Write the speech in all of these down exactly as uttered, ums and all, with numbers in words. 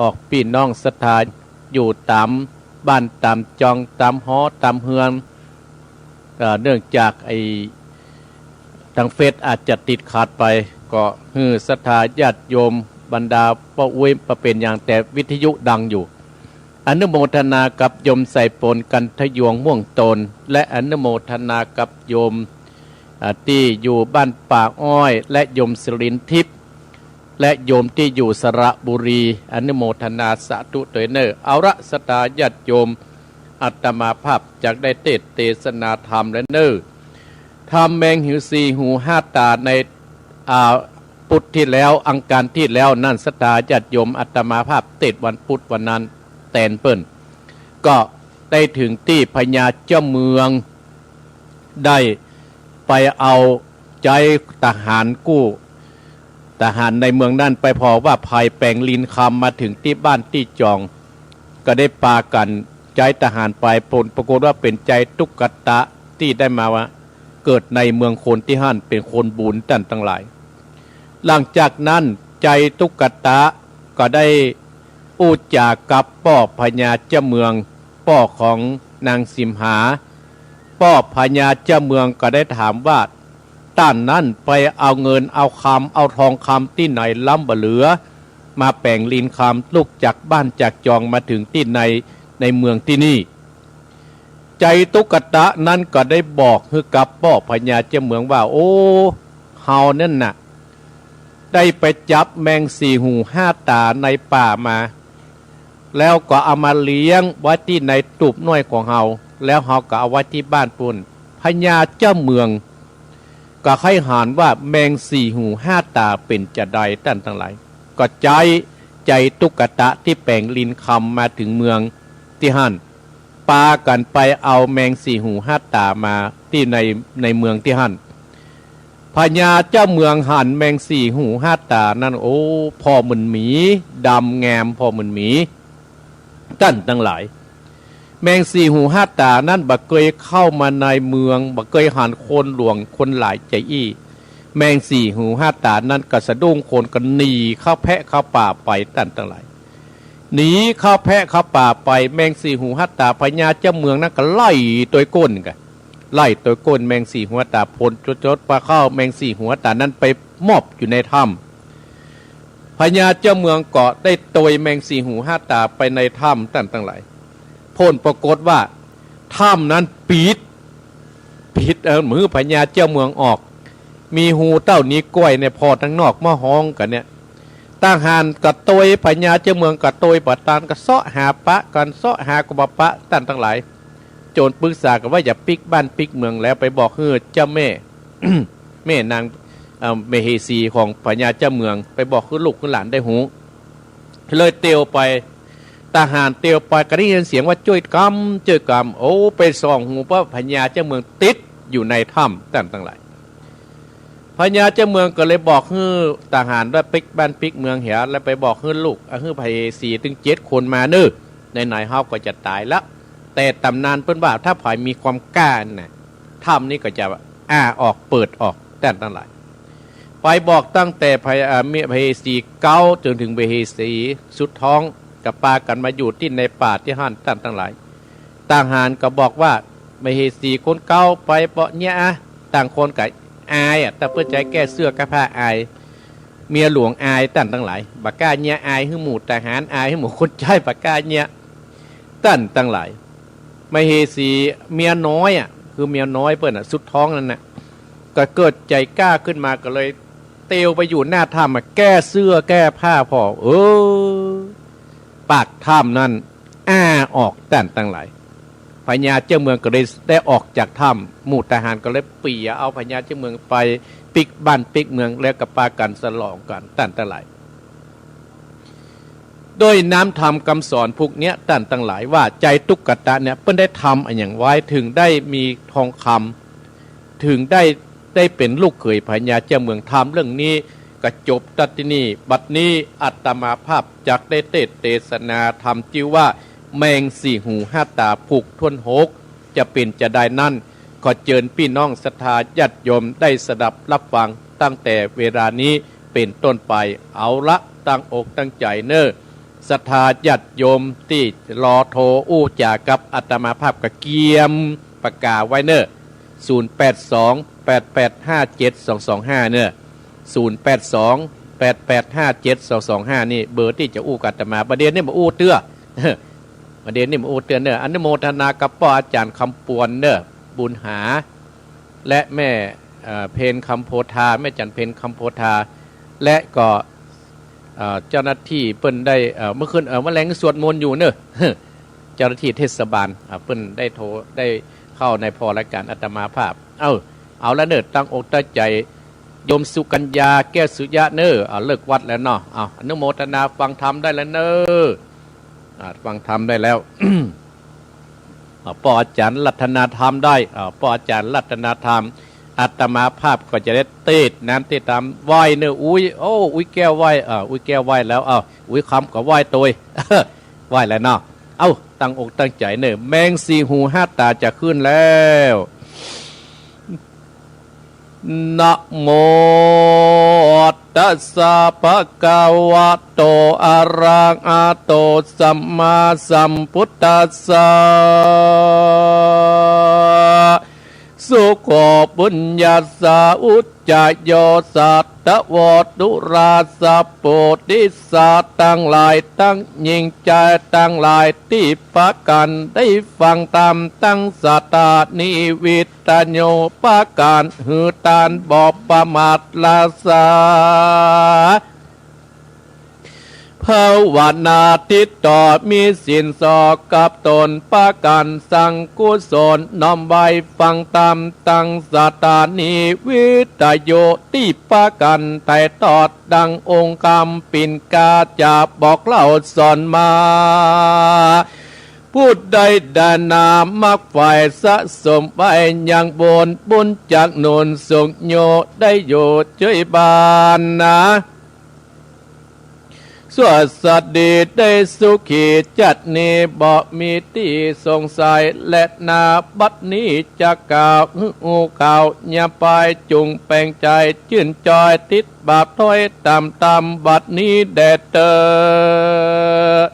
ออกปี้น้องศรัทธาอยู่ต๋ามบ้านต๋ามจองต๋ามหอต๋ามเฮือน เอ่อ เนื่องจากไอ้ตางเฟซอาจจะติดขัดไป ก็หื้อศรัทธาญาติโยมบรรดาป้ออุ๊ยบ่เป๋นหยัง แต่วิทยุดังอยู่ อนุโมทนากับโยมไสยปน กันทะยวง ม่วงโตน และอนุโมทนากับโยม อ่า ตี้อยู่บ้านป่าอ้อย และโยมสิรินทิพย์ และโยมตี้อยู่สระบุรี อนุโมทนาสาธุตวยเน่อ เอาละศรัทธาญาติโยม อาตมาภาพจักได้เตสน์เตสนาธรรมแล้วเน่อ ธรรมแมงสี่หูห้าต๋าใน อ่า พุธตี้แล้ว อังคารตี้แล้วนั้น ศรัทธาญาติโยม อาตมาภาพเตสน์วันพุธวันนั้นแตนเปิ้น ก็ได้เถิงตี้พญาเจ้าเมือง ได้ไปเอาใจ๊ทหารกู้ ทหารในเมืองนั้นไปผ่อว่าใผแป๋งลินคำมาเถิงตี้บ้านตี้จอง ก็ได้ปากั๋นใจ๊ทหารไป ผลปรากฏว่าเป๋นใจ๊ตุ๊กตะตี้ได้มาว่าเกิดในเมืองคนตี้หั้น เป๋นคนบุญต้านตังหลาย หลังจากนั้นใจ๊ตุ๊กตะก็ได้อู้จ๋ากับป้อพญาเจ้าเมือง ป้อของนางสิมหา ป้อพญาเจ้าเมืองก็ได้ถามว่า ต้านนั้นไปเอาเงินเอาคำเอาทองคำตี้ไหนล้ำบ่เหลือ มาแป๋งลินคำลุกจากบ้านจากจองมาเถิงตี้ใน ในเมืองตี้นี่ ใจ๊ตุ๊กตะนั้นก็ได้บอกหื้อกับป้อพญาเจ้าเมืองว่า โอ้ เฮานั้นน่ะ ได้ไปจับแมงสี่หูห้าต๋าในป่ามา แล้วก็เอามาเลี้ยงไว้ตี้ในตูบน้อยของเฮา แล้วเฮาก็เอาไว้ตี้บ้านปู้น พญาเจ้าเมือง ก็ใค่หันว่าแมงสี่หูห้าต๋าเป๋นจาใดต้านตังหลาย ก็ใจ๊ ใจ๊ตุ๊กตะตี้แป๋งลินคำมาเถิงเมืองตี้หั้น ปากั๋นไปเอาแมงสี่หูห้าต๋ามาตี้ใน ในเมืองตี้หั้น พญาเจ้าเมืองหันแมงสี่หูห้าต๋านั้น โอ้ ผ่อเหมือนหมี ดำแงมผ่อเหมือนหมี ต้านตังหลาย แมงสี่หูห้าต๋านั้นบ่เกยเข้ามาในเมือง บ่เกยหันคนหลวงคนหลายจาอี้ แมงสี่หูห้าต๋านั้นก็สะดุ้งคนก็หนีเข้าแพะเข้าป่าไปต้านตังหลาย หนีเข้าแพะเข้าป่าไป แมงสี่หูห้าต๋า พญาเจ้าเมืองนั้นก็ไล่ตวยก้นกั๋น ไล่ตวยก้นแมงสี่หูห้าต๋า ผลจดๆ ปาเข้าแมงสี่หูห้าต๋านั้นไปมอบอยู่ในถ้ำ พญาเจ้าเมืองก็ได้ตวยแมงสี่หูห้าต๋าไปในถ้ำต้านตังหลาย ผลปรากฏว่าถ้ำนั้นปิด ปิด เออ หื้อพญาเจ้าเมืองออก มีฮูเต้านี้วก้อยเนี่ย ผ่อตังนอกมาฮ้องกั๋นเนี่ย ทหารก็ตวย พญาเจ้าเมืองก็ตวย บ่ตานก็เซาะหาปะกั๋น เซาะหาก็บ่ปะต้านตังหลาย จ๋นปึกษากั๋นว่าอย่าปิ๊กบ้านปิ๊กเมืองแล้ว ไปบอกหื้อเจ้าแม่ แม่นาง เอ่อ มเหสีของพญาเจ้าเมือง ไปบอกหื้อลูกหื้อหลานได้ฮู้ เลยเตียวไป ทหารเตียวไปก็ได้ยินเสียงว่าจ้วยกำ จ้วยกำ โอ้ ไปส่องฮูว่าพญาเจ้าเมืองติดอยู่ในถ้ำต้านตังหลาย พญาเจ้าเมืองก็เลยบอกหื้อทหารว่าปิ๊กบ้านปิ๊กเมืองเหีย แล้วไปบอกหื้อลูก อ่ะ หื้อมเหสีตึงเจ็ดคนมาเน่อ ไหนๆ เฮาก็จะต๋ายละ แต่ต๋ำนานเปิ้นว่าถ้าใผมีความกล้าน่ะ ถ้ำนี้ก็จะอ้าออกเปิดออกต้านตังหลาย ไปบอกตั้งแต่พญา อ่า มเหสีเก๊าจ๋นเถิงมเหสีสุดท้อง ก็ปากั๋นมาอยู่ตี้ในป่าตี้หั้นต้านตังหลาย ทหารก็บอกว่ามเหสีคนเก๊าไปเปาะเยียะอะ ต่างคนก็อายอะ แต่เปิ้นใจ๊แก้เสื้อแก้ผ้าอาย เมียหลวงอายต้านตังหลาย บ่กล้าเยียะ อายหื้อหมู่ทหาร อายหื้อหมู่คนใจ๊ บ่กล้าเยียะ ต้านตังหลาย มเหสีเมียน้อยอะ คือเมียน้อยเปิ้นอะ สุดท้องนั้นน่ะ ก็เกิดใจ๋กล้าขึ้นมา ก็เลยเตียวไปอยู่หน้าถ้ำอะ แก้เสื้อแก้ผ้าผ่อ เออ ปากถ้ำนั้นอ้าออกต้านตังหลาย พญาเจ้าเมืองก็เลยได้ออกจากถ้ำ หมู่ทหารก็เลยเปียเอาพญาเจ้าเมืองไปปิ๊กบ้านปิ๊กเมือง แล้วก็ปากั๋นสลองกั๋นต้านตังหลาย โดยน้ำธรรมกำสอนพวกเนี้ย ต้านตังหลาย ว่าใจ๊ตุ๊กตะเนี่ย เปิ้นได้ทำอะหยังไว้ เถิงได้มีทองคำ เถิงได้ ได้เป๋นลูกเขยพญาเจ้าเมือง ธรรมเรื่องนี้ก็จบตั๊ดตี้นี่ บัดนี้อาตมาภาพจักได้เตสน์เตสนาธรรมจื้อว่าแมงสี่หูห้าต๋าผูกถ้วนหก จะเป๋นจาใดนั้น ขอเจิญปี้น้องศรัทธาญาติโยมได้สดับฮับฟังตั้งแต่เวลานี้เป๋นต้นไป เอาละ ตั้งอกตั้งใจ๋เน่อ ศรัทธาญาติโยมตี้รอโทรอู้จ๋ากับอาตมาภาพก็เกียมปากกาไว้เน่อ ศูนย์แปดสอง แปดแปดห้าเจ็ด สองสองห้า เน่อ ศูนย์แปดสอง แปดแปดห้าเจ็ด สองสองห้า นี่เบอร์ตี้จะอู้กับอาตมา บ่าเดี่ยวนี้บ่อู้เตื้อ บ่าเดี่ยวนี้บ่อู้เตื้อเน่อ อนุโมทนากับป้ออาจ๋ารย์คำปวนเน่อ บุญหา และแม่ เอ่อ เพ็ญคำโพธา แม่จันเพ็ญคำโพธา และก็ เอ่อ เจ้าหน้าตี้เปิ้นได้ เอ่อ เมื่อคืน เอ่อ เมื่อแลงสวดมนต์อยู่เน่อ เจ้าหน้าตี้เทศบาล อ่า เปิ้นได้โทร ได้เข้าในผ่อรายก๋านอาตมาภาพ เอ้า เอาละเน่อ ตั้งอกตั้งใจ๋ โยมสุกัญญา แก้วสุยะเน่อ อ่า เลิกวัดแล้วเนาะ เอา อนุโมทนาฟังธรรมได้แล้วเน่อ อ่า ฟังธรรมได้แล้ว อ่า ป้ออาจ๋ารย์รัตนาธรรมได้ อ่า ป้ออาจ๋ารย์รัตนาธรรม อาตมาภาพก็จะได้เตศน์น้ำเตศน์ธรรมไหว้เน่อ อุ๊ย โอ้ อุ๊ยแก้วไหว้ อ่า อุ๊ยแก้วไหว้แล้ว อ้าว อุ๊ยคำก็ไหว้โตย ไหว้แล้วเนาะ เอ้า ตั้งอกตั้งใจ๋เน่อ แมงสี่หูห้าต๋าจะขึ้นแล้ว นะโม ตัสสะ ภะคะวะโต อะระหะโต สัมมาสัมพุทธัสสะ สุโข ปุญญัสสะ อุจจโย สัตถะโว ทุราสะ ปุริสะตังหลายตังหญิงจายตังหลายตี้ปากั๋นได้ฟังธรรมตังสถานีวิทยุปากั๋นหื้อต้านบ่ประมาทละสา ภาวนาติดต่อมีศีลสอกับต๋นปากั๋นสังกุศลน้อมไหว้ฟังธรรมตังสถานีวิทยุตี้ปากั๋นไถ่ทอดดังองค์กำปิ่นกาจะบอกเล่าสอนมา ผู้ใดได้นำมรรคใฝ่สะสมไว้ยังบุญ บุญจักหนุนส่งโยได้อยู่เจยบานนา สวัสดีได้สุขีจัดนี้บ่มีตี้สงสัย และนาบัดนี้จะกล่าวหื้อฮู้ข่าว อย่าไปจุ่งแปลงใจ๋จื้นจอยติดบาปถ้อยต๋ามๆ บัดนี้แด่เต๊อ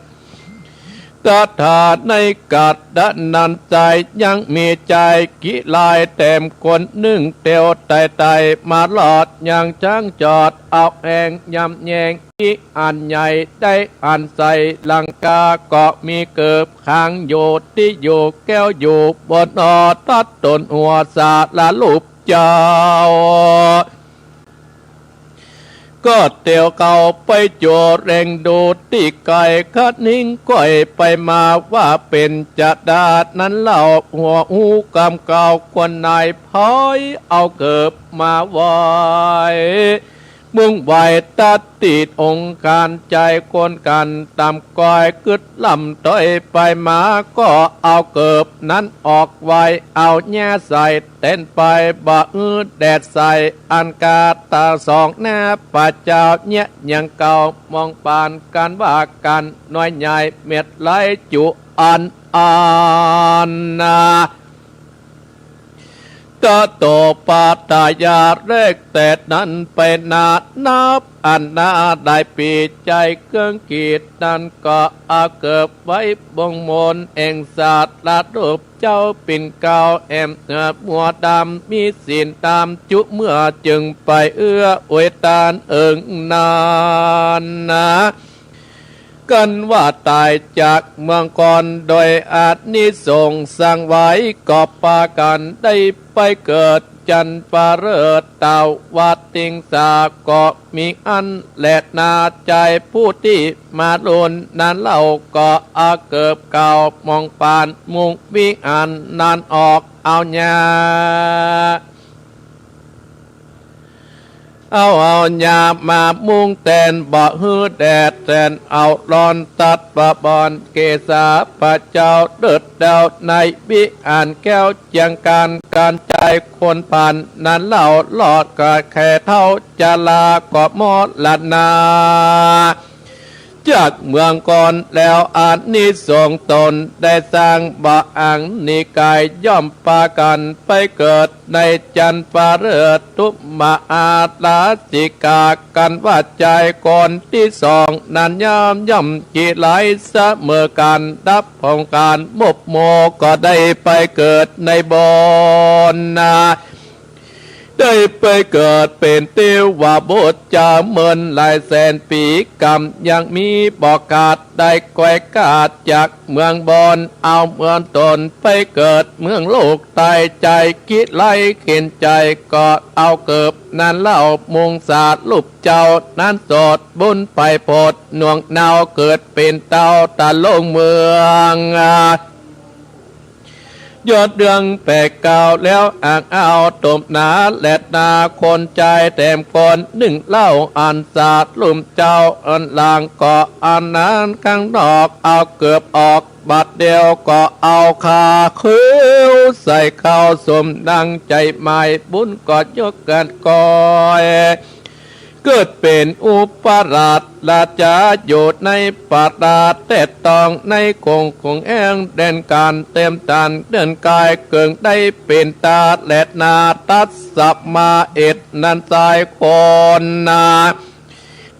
ตถาในกัตตะนั้นใจ๋ยังมีใจ๋กิเลสแถมคนนึ่งเตียวไต่ๆ มารอดยังจ๊างจอดเอาแฮงยำแยง ตี้อันใหญ่ได้อันใส หลังคาก็มีเกิบขังอยู่ ตี้อยู่แก้วอยู่บนอตัดตนหัวสารรูปเจ้า ก็เตียวเข้าไปจั่วแลดูตี้ไก๋ คะนิงก้อยไปมาว่าเป๋นจาดานั้นเล่า หัวฮู้กำเก่าควรนายพอยเอาเกิบมาไหว้ มุ่งไหว้ตัดติดองค์การใจ๋คนกั๋นต๋ามก้อยกึ๊ดล่ำต้อยไปมา ก็เอาเกิบนั้นออกไหว้ เอาแย้ใส่ เต้นไปบ่หื้อแดดใส่ อันกาตาสองหน้าพระเจ้าเยียะยังเก่า มองปานกั๋นว่ากั๋นน้อยใหญ่เม็ดไหลจุอันอันนา ตะโตปาทายาแรกแต่นั้นไปนานับอันนาได้ปีใจ๋ เกื้องกีดนั้นก็เอาเกิบไว้บ่งมนแห่งสารรูป เจ้าปิ่นเกล้าแอมเหนือมัวดำ มีศีลธรรมจุเมื่อจึงไปเอื้ออวยตานเอิงนานนา กั๋นว่าต๋ายจากเมืองก่อนโดยอานิสงส์สร้างไว้ ก็ปากั๋นได้ไปเกิดจันทร์ประเสริฐเตาะวัดติงสา ก็มีอันแลนา ใจ๋ผู้ตี้มาลุนนั้นเล่า ก็เอาเกิบเก่ามองปานมุ่งวิหารนั้นออก เอาหญ้า เอา เอาหญ้ามามุงแตน บ่หื้อแดดแตน เอาร้อนตัดประบอน เกศาพระเจ้าเดิดเดาในวิหารแก้ว เจียงก๋านก๋านใจ๋คนผ่านนั้นเล่า ลอดกาแค่เท่าจาราก็มรณา จากเมืองก่อนแล้วอานิสงส์ต๋นได้สร้างบ่ออั้งนี้ก๋าย ย่อมปากั๋นไปเกิดในจันทร์ฟ้าฤดูมหาราชิกากั๋นว่า จายคนตี้สองนั้นย่อม ย่อมกิเลสเสมอกั๋น ดับของกั๋นมบหมู่ ก็ได้ไปเกิดในบ่อนนา ได้ไปเกิดเป๋นเตวบุตรจาวเมินหลายแสนปี๋ กำยังมีบ่ขาด ได้ไขว่ก๋าจากเมืองบ่อน เอาเมืองต๋นไปเกิดเมืองโลก ต๋ายจายกิเลสเข็ญใจ๋ ก็เอาเกิดนั้นเล่า มุงสารูปเจ้านั้นโสด บุญไปโผดหน่วงเนา เกิดเป๋นเต้าตะลงเมือง ยอดเรื่องแปดเก้าแล้วอั้งเอา ตบหน้าแลดหน้าคนจายแถมคนนึ่งเล่า อันสารูปเจ้าอันหลังก็อันนั้นข้างนอก เอาเกือบออกบัดเดียว ก็เอาขาเขียวใส่เข้าสมดังใจ๋หมาย บุญก็ยกกั๋นก่อย เกิดเป๋นอุปราชราชาอยู่ในประเทศตอง ในคงของแอ่งแดนก๋านเต็มตันเดินก๋าย เกิ่งได้เป๋นต๋าแลดหน้าตัดสมาเอดนั้นจายคนนา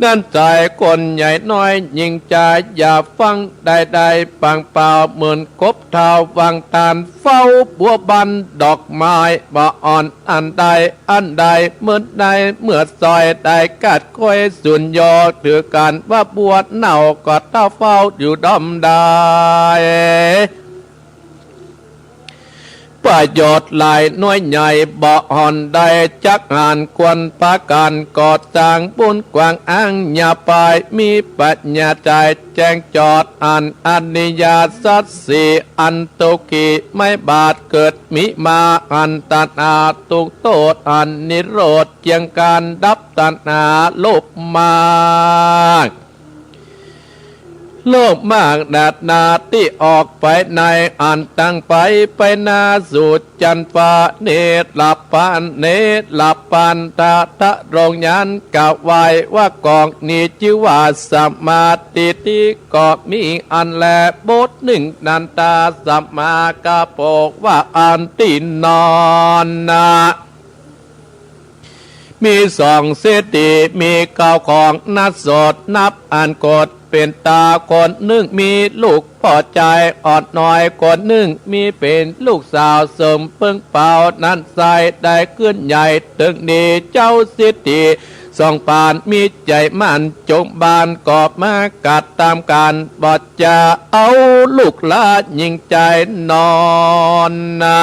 นั้นจายคนใหญ่น้อยหญิงจาย อย่าฟังได้ได้ปางเปล่า เหมือนกบเท้าวังตาล เฝ้าบัวบานดอกไม้ บ่อ่อนอันใด อันใดเมินได้เมื่อซอย ได้กัดก้อยสุนยอ ถือกั๋นว่าบัวเน่า ก็เต้าเฝ้าอยู่ด้อมได้ ประโยชน์หลายน้อยใหญ่ บ่อ่อนใดจักหาญ ควรปากั๋นก่อสร้างบุญกว้างอ้าง อย่าปายมีปัญญาใจ๋ แจ้งจอดอันอริยสัจสี่ อันทุกขีไม่บาดเกิดมีมา อันตัณหาทุกข์โทษ อันนิโรธเจียงก๋านดับตัณหาโลภมาก โลภมากหนาดหนาตี้ออกไปใน อันตั้งไปไปหน้าสู่จันทร์ฟ้า เนรปาน เนรปานทะทะโรงยานกล่าวไว้ว่า กองนี้จื้อว่าสมาธิ ตี้ก็มีอันแล บทหนึ่งนันตาสมาคาโปกว่าอันตี้นอนนา มีสองเศรษฐี มีข้าวของนักโสดนับอันโกด เป๋นต๋าคนนึ่งมีลูกป้อจายอ่อนน้อย คนนึ่งมีเป๋นลูกสาวเสริมเปิ้งเปา นั้นใส่ได้ขึ้นใหญ่เถิงดี เจ้าเศรษฐีสองปานมีใจ๋หมั่นจงบาน ก็มากัดตามกั๋น บ่จะเอาลูกหลานหญิงจายนอนนา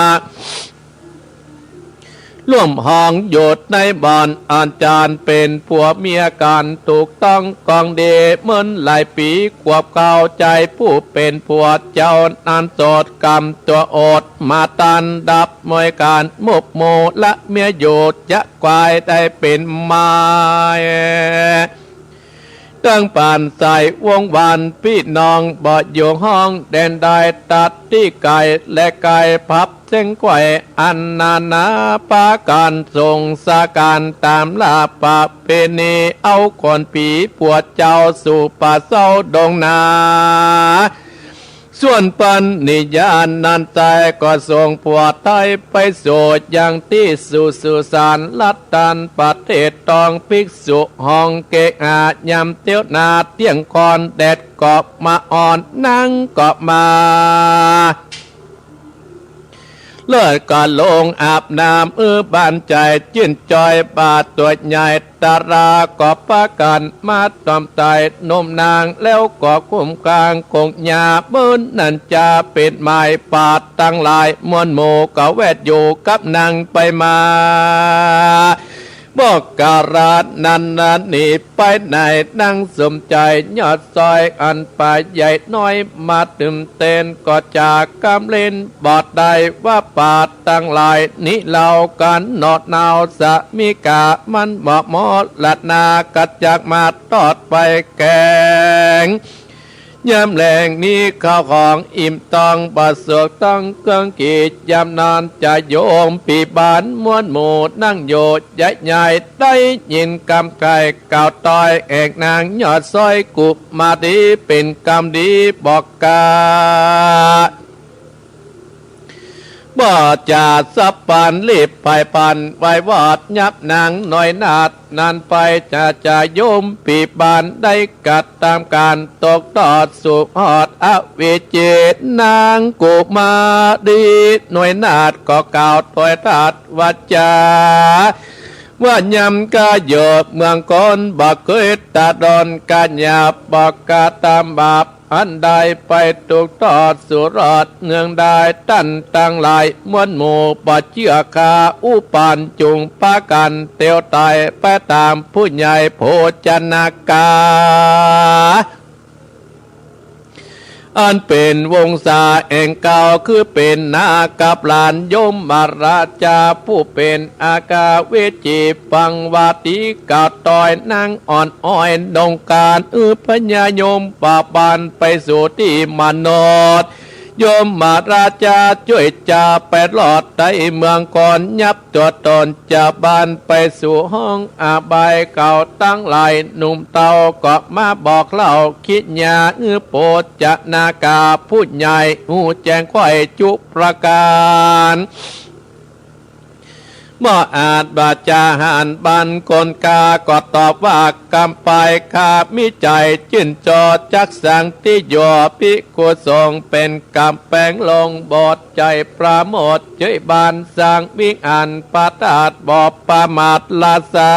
ร่วมห้องอยู่ในบ่อน อันจารย์เป๋นผัวเมียกั๋น ถูกต้องกองดีเมินหลายปี๋ ขวบเข้าใจ๋ผู้เป๋นผัวเจ้านั้นโสด กำตั๋วอดมาตัน ดับมวยกั๋นมบหมู่ ละเมียอยู่จะควายได้เป๋นไม้ ตั้งปานใสวงวานปี้น้อง บ่อยู่ห้องแดนใด ตัดตี้ไก๋และไก๋พับเส้นไขว่อันนานา ปากั๋นส่งสาก๋านต๋ามลาประเพณี เอาขนผีผัวเจ้าสู่ป่าเศร้าดงนา ส่วนปันนิญญาณนั้นใสก็ส่งผัวไท้ไปสู่ยังตี้สู่สุสาน ลัดตันประเทศตอง ภิกษุห้องเกหะ ยามเตียวนาเตี้ยงคอน แดดก็มาอ่อน หนาวก็มา เลิศก็ลงอาบน้ำ อื้อบ้านใจ๋จื้นจ้อย บ่าตั๋วใหญ่ ตราก็ปากั๋นมาตอมไต้ หนุ่มนางแล้วก็คุ้มครอง คงยาเมินนั้นจะเป๋นไม้ ปาดตังหลายมวลหมู่ ก็แวดอยู่กับนางไปมา บอกกาลานั้นนั้นนี้ไปใน นางสมใจ๋ยอดซอย อันป่าใหญ่น้อยมาตื่นเต้น ก็จะกำเล่นบ่ได้ ว่าปาดตังหลายนี้เล่ากั๋น หนอดหนาวสามิกา มันบ่มอละนา กระจักมาตอดไปแกง ยามแลงนี้ข้าวของอิ่มต้อง บ่สุขต้องเคืองขีด ยามนั้นจะโยมปี้บ้านมวลหมู่ นั่งอยู่ใหญ่ๆ ได้ยินกำไกล่กล่าวตอย แห่งนางยอดซ้อยกุมารี เป๋นกำดีบอกกา บ่จะสับปันรีบไปปัน ไหว้วอดยับนางน้อยนาฏนั้นไป จะ จะโยมปี้บ้านได้กระตำก๋าน ตกตอดสู่ฮอดอเวจี นางกุมารีน้อยนาฏก็กล่าวตวยตัดวาจา ว่ายำกาอยู่เมืองคน บ่เกยตะดอนกาหยาบ บ่กระตำบาป อันใดไป ตกตอดสู่รอดเนืองได้ ต้านตังหลายมวลหมู่ บ่เจื้อข้าอุปาน จุ่งปากั๋นเตียวไต่ ไปต๋ามผู้ใหญ่โภจนากา อันเป๋นวงศาแห่งเก่า คือเป๋นนากับหลานยมราชา ผู้เป๋นอากาเวจี ฟังว่าตี้กล่าวตอยนางอ่อนอ้อย ดงก๋าน อือพญายมบาบาน ไปสู่ตี้มนุษย์ ยมราชาจ้วยจา ไปรอดใต้เมืองคน ยับตั๋วต๋นจะบาน ไปสู่ห้องอบาย เขาตังหลายหนุ่มเต้า ก็มาบอกเล่าคิดยา อือโภจนากาผู้ใหญ่ ฮู้แจ้งไขว้จุประก๋าน บ่อาจว่าจะหันบันคนกา ก็ตอบว่ากำไป ข้ามีใจ๋จื้นจอด จักสังตี้อยู่ภิกขุสงฆ์ เป๋นก๋ำแปงลงบอด ใจ๋ประโมทย์เจยบาน สร้างวิหารพระธาตุ บ่ประมาทราษา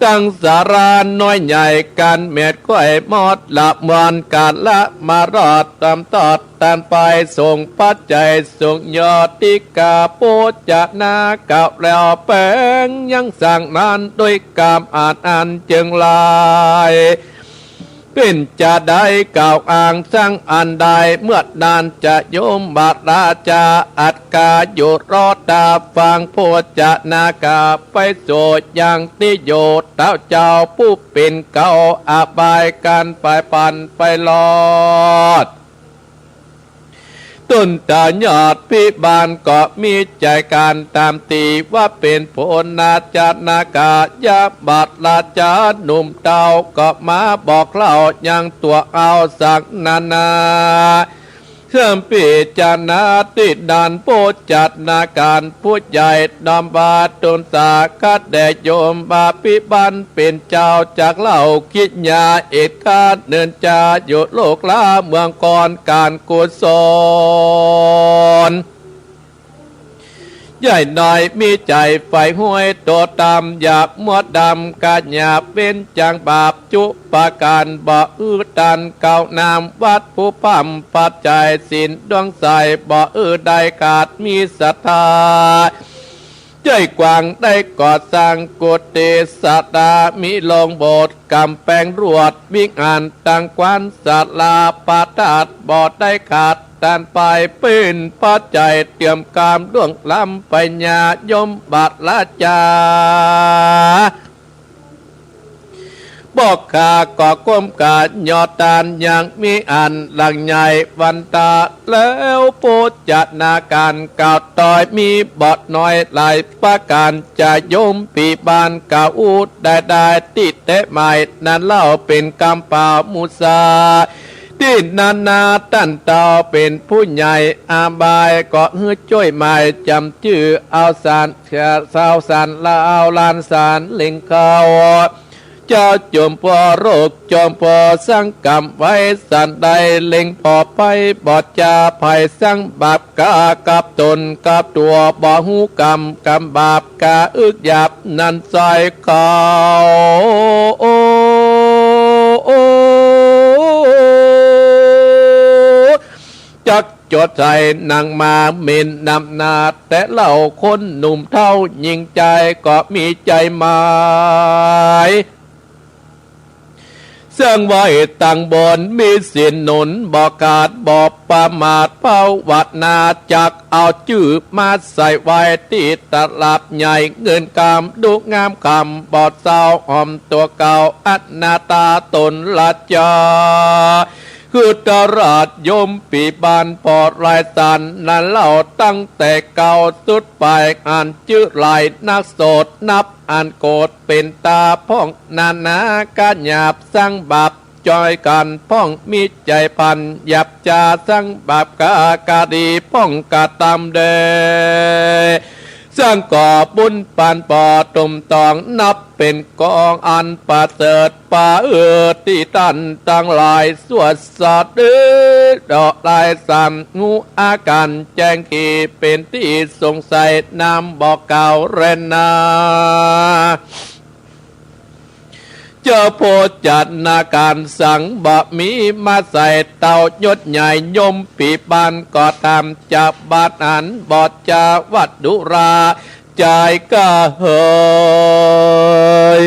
ตั้งศาลาน้อยใหญ่ กั๋นเม็ดไขว้หมด ละมวลกาละมารอด ต๋ามตอดต้านไป ส่งปัจจัยส่งยอดตี้กาโภจนากา แล้วแป๋งยังสร้างนั้น ด้วยกำอันอั้นจึงหลาย เป๋นจาใดกล่าวอ้างสร้างอันใด เมื่อนั้นจะยมราชาอัดกาอยู่รอต๋าฟังโภจนากา ไปสู่ยังตี้อยู่ เต้าเจ้าผู้เป๋นเก่าอบาย ก๋านไปปันไปรอด ต้นตาลยอดพิบาล ก็มีใจ๋ก๋านต๋ามตี้ว่าเป๋นโภจนากายมราชาหนุ่มเต้า ก็มาบอกเล่ายังตั๋วเอาสังนานา เสื่อมพิจารณาตี้นั้น โภจนากาผู้ใหญ่น้อมว่า ต้นสาขะแด่ยมบาพิบาล เป๋นเจ้าจักเล่าคิดยา เอกาเนินจาอยู่โลกลาเมืองก่อน ก๋านกุศล ใหญ่น้อยมีใจ๋ใฝ่ห้วย ตั๋วต๋ามหยาบมัวดำ กาหยาบเว้นจังบาปจุประก๋าน บ่อื้อตานเก่านามวัตถุพร่ำปัจจัยศีลดวงใส บ่อื้อได้ขาดมีศรัทธา ใจ๋กว้างได้ก่อสร้างกุฏิศาลา มีโลงโบสถ์ ก๋ำแปงรวดวิหาร ตั้งขวัญศาลาพระธาตุ บ่ได้ขาดตานไป เป๋นปัจจัยเตรียมกามล่วงล้ำไปญา ยมราชา บอกข้าก็ก้มกราบยอดตาน ยังมีอันหลังใหญ่วันตา แล้วโภจนากาก๋าวตอย มีบ่น้อยหลายประก๋าน จะยมพิบาลก๋าวอู้ได้ได้ ตี้แต๊ใหม่นั้นเล่าเป๋นกำเปล่ามุสา ตี้นานาต้านเต้าเป๋นผู้ใหญ่อบาย ก็หื้อจ้วยหมายจ๋ำจื้อเอาสาร สาวสารลาว ลานสารเล็งเข้า เจ้าจอมปอโรคจอมปอสังกำไว้ สันได้เล็งผ่อไป บ่จาภัยสังบาปกากับต๋นกับตั๋ว บ่ฮู้กำกำบาปกาอึกหยาบนั้นใส่เขา โอ้ โอ้ จักจดใส่หนังมาเหม็นนำหน้า แต่เล่าคนหนุ่มเฒ่าหญิงจายก็มีใจ๋หมาย สร้างไว้ตังบนมีศีลหนุนบ่ขาดบ่ประมาท ภาวนาจักเอาจื้อมาใส่ไว้ตี้ตลับใหญ่ เงินกำดูงามคำบ่เศร้า หอมตั๋วเก่าอนาถาต๋นละจา คือตลาดยมปีบ้านผ่อลายสันนั้นเล่า ตั้งแต่เก่าสุดไป อันจื้อหลายนักโสด นับอันโกฏเป๋นต๋าพ่องนานา กะหยาบสังบาปจ้อยกั๋นพ่อง มีใจ๋พันหยาบจาสังบาป กะกะดีพ่องกระตำแด่ สร้างก่อบุญปานปอตุ่มตอง นับเป๋นกองอันประเสริฐ ประเสริฐตี้ต้านตังหลาย สวดสาธุดอกลายสามงูอาก๋านแจ้งขีเป๋นตี้สงสัย นำบอกกล่าวแลนา เจ้าโภชนาก๋านสังบ่มีมาใส่ เต้ายศใหญ่ยมปีบ้านก็ต๋าม จะบาดอันบ่จะวัดดุรา จ่ายกะเหย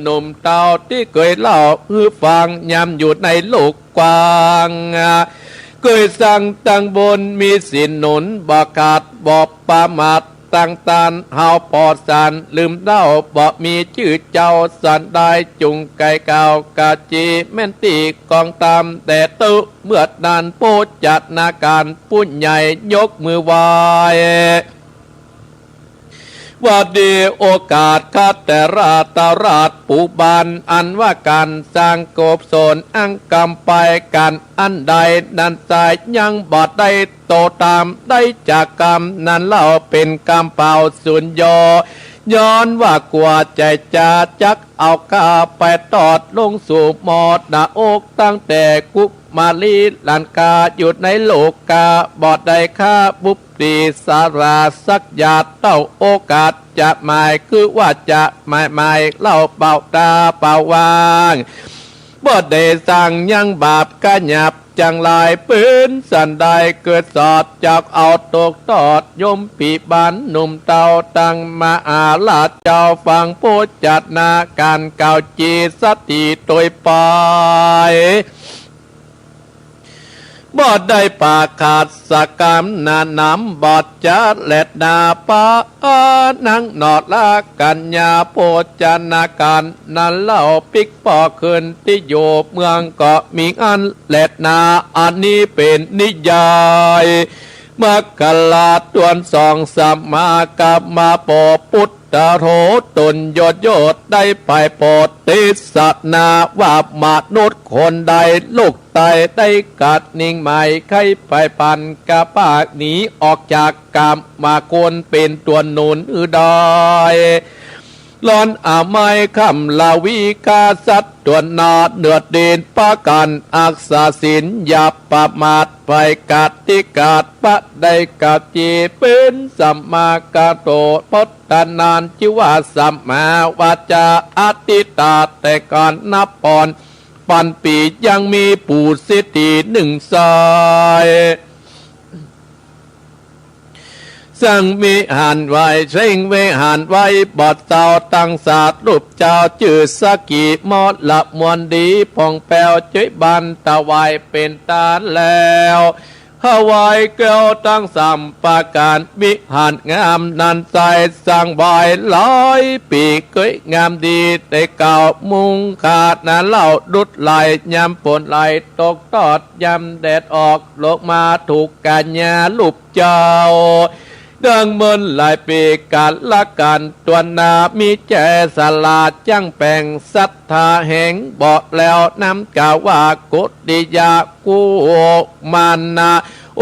หนุ่มเต้าตี้เกยเล่าหื้อฟัง ยามอยู่ในโลกกว้าง เกยสร้างตังบนมีศีลหนุนบ่ขาดบ่ประมาท ตังต้านเฮาผ่อสารลืมเล่า บ่มีจื้อเจ้าสันใด จุ่งไก่กล่าวกะจีแม่นตี้กองต๋าม แต่เต๊อะเมื่อนั้นโภชนาก๋านผู้ใหญ่ยกมือไหว้ ว่าดีโอกาสข้าแต่ราชเต้าราชปู่บ้าน อันว่าก๋านสร้างกุศลอังกำไป ก๋านอันใดนั้นใสยังบ่ได้โตต๋าม ได้จากกำนั้นเล่าเป๋นกำเปล่าสูญย่อ ย้อนว่ากลัวใจ๋จาจักเอาข้าไปตอดลงสู่มอดหน้าอก ตั้งแต่กุมารีหลานกาอยู่ในโลกา บ่ได้ข้าบุพ ติสาราสักหยาด เต้าโอกาสจะหมาย คือว่าจะหมายหมายเล่าเป่าต๋าเป่าว่าง บ่ได้สร้างยังบาปกะหยาบจังหลาย เป๋นสันใดเกิดสอด จักเอาตกตอดยมปีบ้าน หนุ่มเต้าตังมหาราชเจ้า ฟังโภชนาก๋านกล่าวจีสัตติโตยไป บ่ได้ปากขาดสักกำ หน้าหนำบ่จะแลดหน้า ปะนางนอละกัญญา โภชนาก๋านนั้นเล่าปิ๊กป้อคืนตี้อยู่เมืองก็มีอันแลดหน้า อันนี้เป๋นนิยาย มัคคลาตวนสอง สมากรรมะ โปปุตตะโร ตนยอดยอดได้ไปโปรดเตสนา ว่ามนุษย์คนใดโลกใต้ได้กัดนิ่งหมาย ใค่ไปปันกะปากหนีออกจากกรรมมาควรเป๋นตั๋วหนุนหื้อได้ ร้อนอาไม้ค่ำลาวีกาสัตว์ตัวนหน้าเหนือดิน ปะกั๋นอักษาศีลอย่าประมาท ไปกัดตี้กัดปะได้กัดจี เป๋นสัมมากัตโต เพราะตะนั้นจื้อว่าสัมมาวาจา อธิษฐานแต่ก๋านนับปอนปันปี ยังมีปู่เศรษฐีนึ่งสาย สร้างวิหารไว้ เส้งวิหารไว้บ่เศร้า ตั้งสารูปเจ้าจื้อสักขีมอละมวลดี ผ่องแผ้วเจยบานถวายเป๋นตานแล้ว ถวายแก้วตังสามประก๋าน วิหารงามนั้นใส สร้างไว้หลายปี๋ เกยงามดี แต่เก่ามุงคานั้นเล่า ดุจไหลยามฝนไหล ตกตอดยามแดดออก ลงมาถูกกัญญารูปเจ้า ดังเมินหลายปี๋ ก๋านละกั๋นตัวนหน้า มีแจสลาดจั้งแป๋ง ศรัทธาแหงบ่แคล้ว นำกล่าวว่า โกฏติยะกุมารนา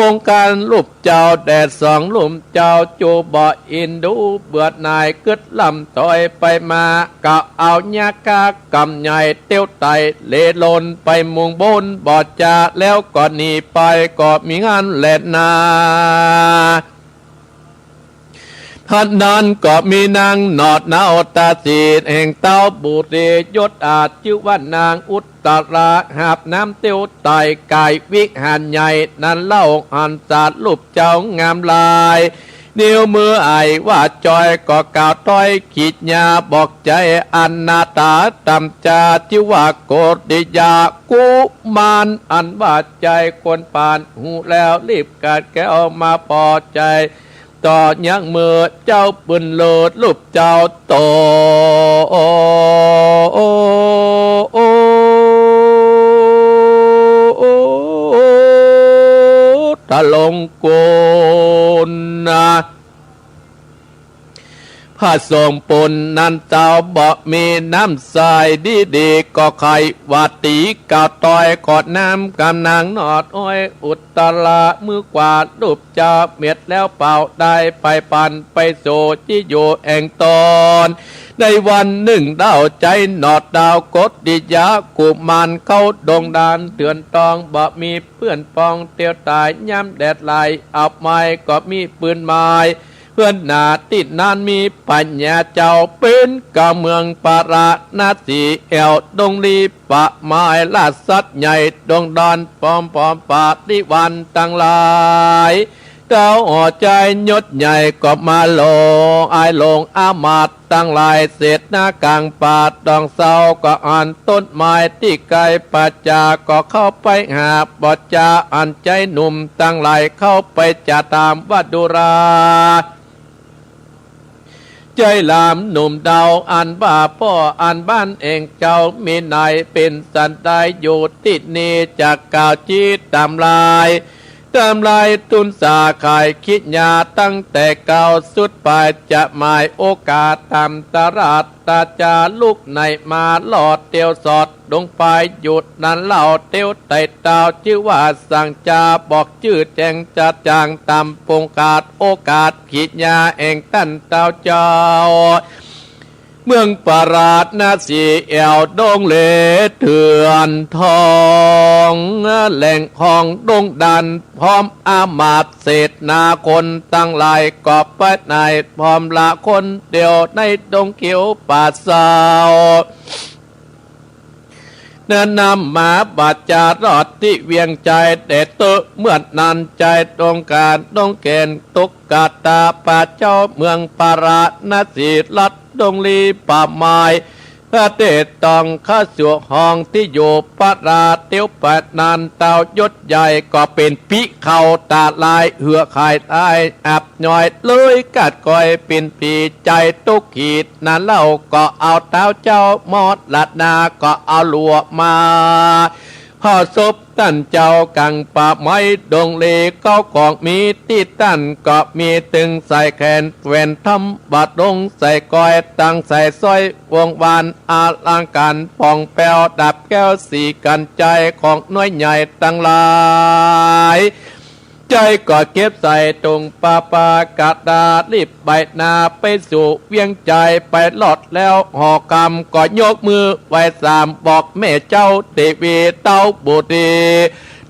องค์การรูปเจ้าแด่สองรูปเจ้า จูบ่อินดูเบื่อหน่าย กึ๊ดล่ำถอยไปมา ก็เอายักขะกำใหญ่ เตี้ยวไต่เลลนไปมุงบน บ่จาแล้วก็หนีไป ก็มีอันแลนา ท่านนั้นก็มีนางหนอดเนาตาสีแห่งเต้าบุตรียศอาจ จื้อว่านางอุตตรา หาบน้ำเตี้ยวไต่ก๋ายวิหารใหญ่นั้นเล่า หันสารูปเจ้างามหลาย นิ้วมือไอว่าจอยก็กล่าวต้อยขีดยาบอกใจ๋อนาถาต๋ามจา จื้อว่าโกฏติยะกุมาร อันว่าใจ๋คนป่าน ฮู้แล้วรีบกาดแก้วมาปอใจ๋ ต่อยังเมื่อเจ้าปืนเลิศรูปเจ้าโต ตะลงกุลนะ พระสงฆ์ปุณนั้นเจ้าบ่มีน้ำใสดีๆ ก็ใค่ว่าตี๋กล่าวต้อยขอน้ำกำนางหนอดอ้อยอุตตระ มือขวารูปเจ้าเม็ดแล้วเป่าได้ไปปันไปสู่ตี้อยู่แห่งต๋น ในวันหนึ่งเด้าใจ๋หนอดดาวโกฏติยะกุมารเข้าดงดานเถื่อนตอง บ่มีเปื้อนปองเตียวต๋ายยามแดดไหล อับไม้ก็มีปืนไม้ เฮือนหนาตี้นั้นมีพญาเจ้า เป๋นกำเมืองปาราณสี แอ่วดงลีป่าไม้ราชสัตว์ใหญ่ดงดอน พร้อมๆ ปาริวารตังหลาย เต้าอ่อใจ๋ยศใหญ่ก็มาหลง อ้ายหลงอามาตย์ตังหลาย เสนากังปาดดองเศร้า ก็อันต้นไม้ตี้ไกลป่าจ๋า ก็เข้าไปหาบ่จ๋า อันใจ๋หนุ่มตังหลายเข้าไปจ๋าถามว่าดูรา ใจ๋หลามหนุ่มเดาอันว่าป้ออันบ้านแห่งเจ้ามีไหน เป๋นสันใดอยู่ตี้นี่ จักกล่าวจี๊ตำลาย ตำลายทุนสาขายขีดยาตั้งแต่เก๊าสุดปลาย จะหมายโอกาสต๋ามตลาดตาจาลุกไหนมาหลอดเตียวสอด ลงไปหยุดนั้นเล่าเตียวไต่เต้า จื้อว่าสังจาบอกจื้อแจ้งจะจางต๋ามปงกาด โอกาสขีดยาแห่งต้านเต้าเจ้า เมืองปาราณสีแอ่วดงเลเถื่อนทอง แหล่งห้องดงดาน พร้อมอามาตย์เสนาคนตังหลาย ก็ไปไหนพร้อมละคนเดียว ในดงเขียวป่าเศร้า นั้นนำมาบาดจารอดตี้เวียงใจ๋ แต่เต๊อะเมื่อนั้นใจ๋ตรงการตรงแขน ตกกาตาป่าเจ้าเมืองปาราณสี ลัดดงลีป่าไม้ พระเดชต้องเข้าสู่ห้องตี้อยู่ปาราเตียวป่านั้น เต้ายศใหญ่ก็เป๋นปิ๊เข้าต๋าลาย เหื่อขายต๋ายอับ น้อยเลยกัดก้อยเป๋นปี๋ ใจ๋ตกขีดนั้นเล่า ก็เอาเต้าเจ้ามอดลัดนา ก็เอาหลัวมาเผาศพต้านเจ้ากังป่าไม้ดงเล เข้าของมีตี้ต้านก็มีตึงสายแขนแหวนทำบาดลงใส่ก้อย ตังใส่สร้อยวงวานอลังก๋านผ่องแผ้ว ดับแก้วสีกัญชัยของหน่วยใหญ่ตังหลาย ใจ๋ก็เก็บใส่ถุงปาปากาดา รีบไปหน้าไปสู่เวียงใจ๋ ไปลอดแล้วหอคำ ก็ยกมือไหว้สาม บอกแม่เจ้าเตวีเต้าบุตรี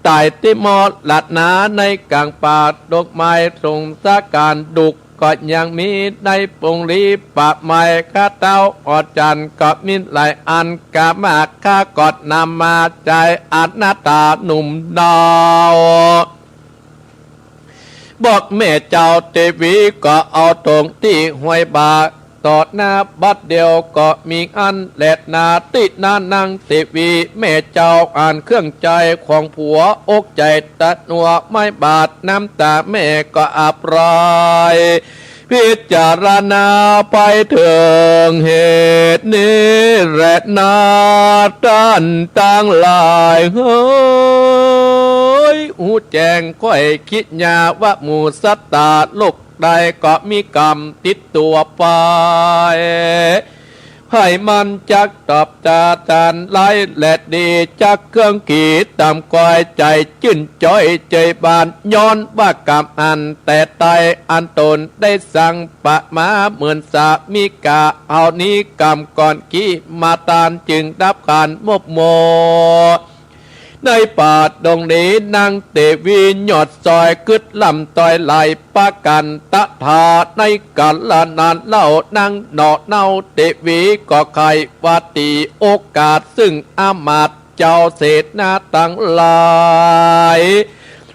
ต๋ายตี้มอดลัดนาในก๋างป่าดงไม้ สงสารก๋านดุก ก็ยังมีในปงลีป่าไม้ ข้าเต้าอ่อจันก็มีหลายอัน กามาข้าก็นำมาใจ๋อนาถาหนุ่มเดา บอกแม่เจ้าเตวีก็เอาตรงตี้ห้วยบา ต่อหน้าบัดเดียวก็มีอันแลนาตี้หน้านางเตวี แม่เจ้าอันเครื่องใจ๋ของผัว อกใจ๋ตะหนัวไม้บาด น้ำต๋าแม่ก็อับไหล พิจารณาไปเถิงเหตุนี้แลนา ต้านตังหลายเหย ฮู้แจ้งข้อยขีดยาว่าหมู่สัตตาโลกใดก็มีกรรมติดตั๋วไป ไผมันจักตอบตาทานร้ายแลดี จักเคืองขีดต๋ามก้อย ใจ๋จื้นจ้อยใจ๋บาน ย้อนว่ากรรมอันแต่ใด อันต๋นได้สั่งปะมาเหมือนสามิกา เฮานี้กรรมก่อนขี้มาตาน จึงดับขันมบโม ในป่าดงนี้นางเตวียอดซอยกึ๊ดล้ำต้อยหลายประก๋าน ตะถาในกาละนั้นเล่านางหน่อเน่าเตวีก็ใค่ว่าตี๋โอกาส ซึ่งอามาตย์เจ้าเสนาตังหลาย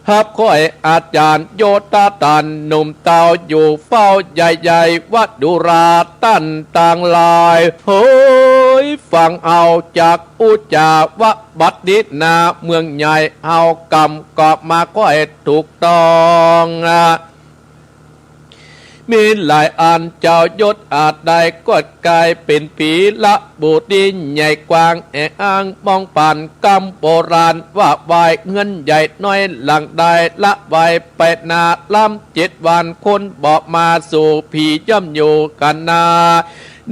ฮับค่อยอาจ๋ารย์โยธาต้านหนุ่มเต้าอยู่เฝ้า ใหญ่ๆ วะดุราต้านตังหลาย เฮยฟังเอาจากอุจจาวะบัดนี้นา เมืองใหญ่เฮากำก็มาค่อยถูกต้อง มีหลายอันเจ้ายศอาจได้กวดกาย เป๋นปีละบุรีใหญ่กว้างแออัง มองผ่านกำโบราณว่าไว้ เฮือนใหญ่น้อยหลังใดละไว้ไปนา ล้ำเจ็ดวันคนบ่มาสู่ ผีย่อมอยู่กั๋นนา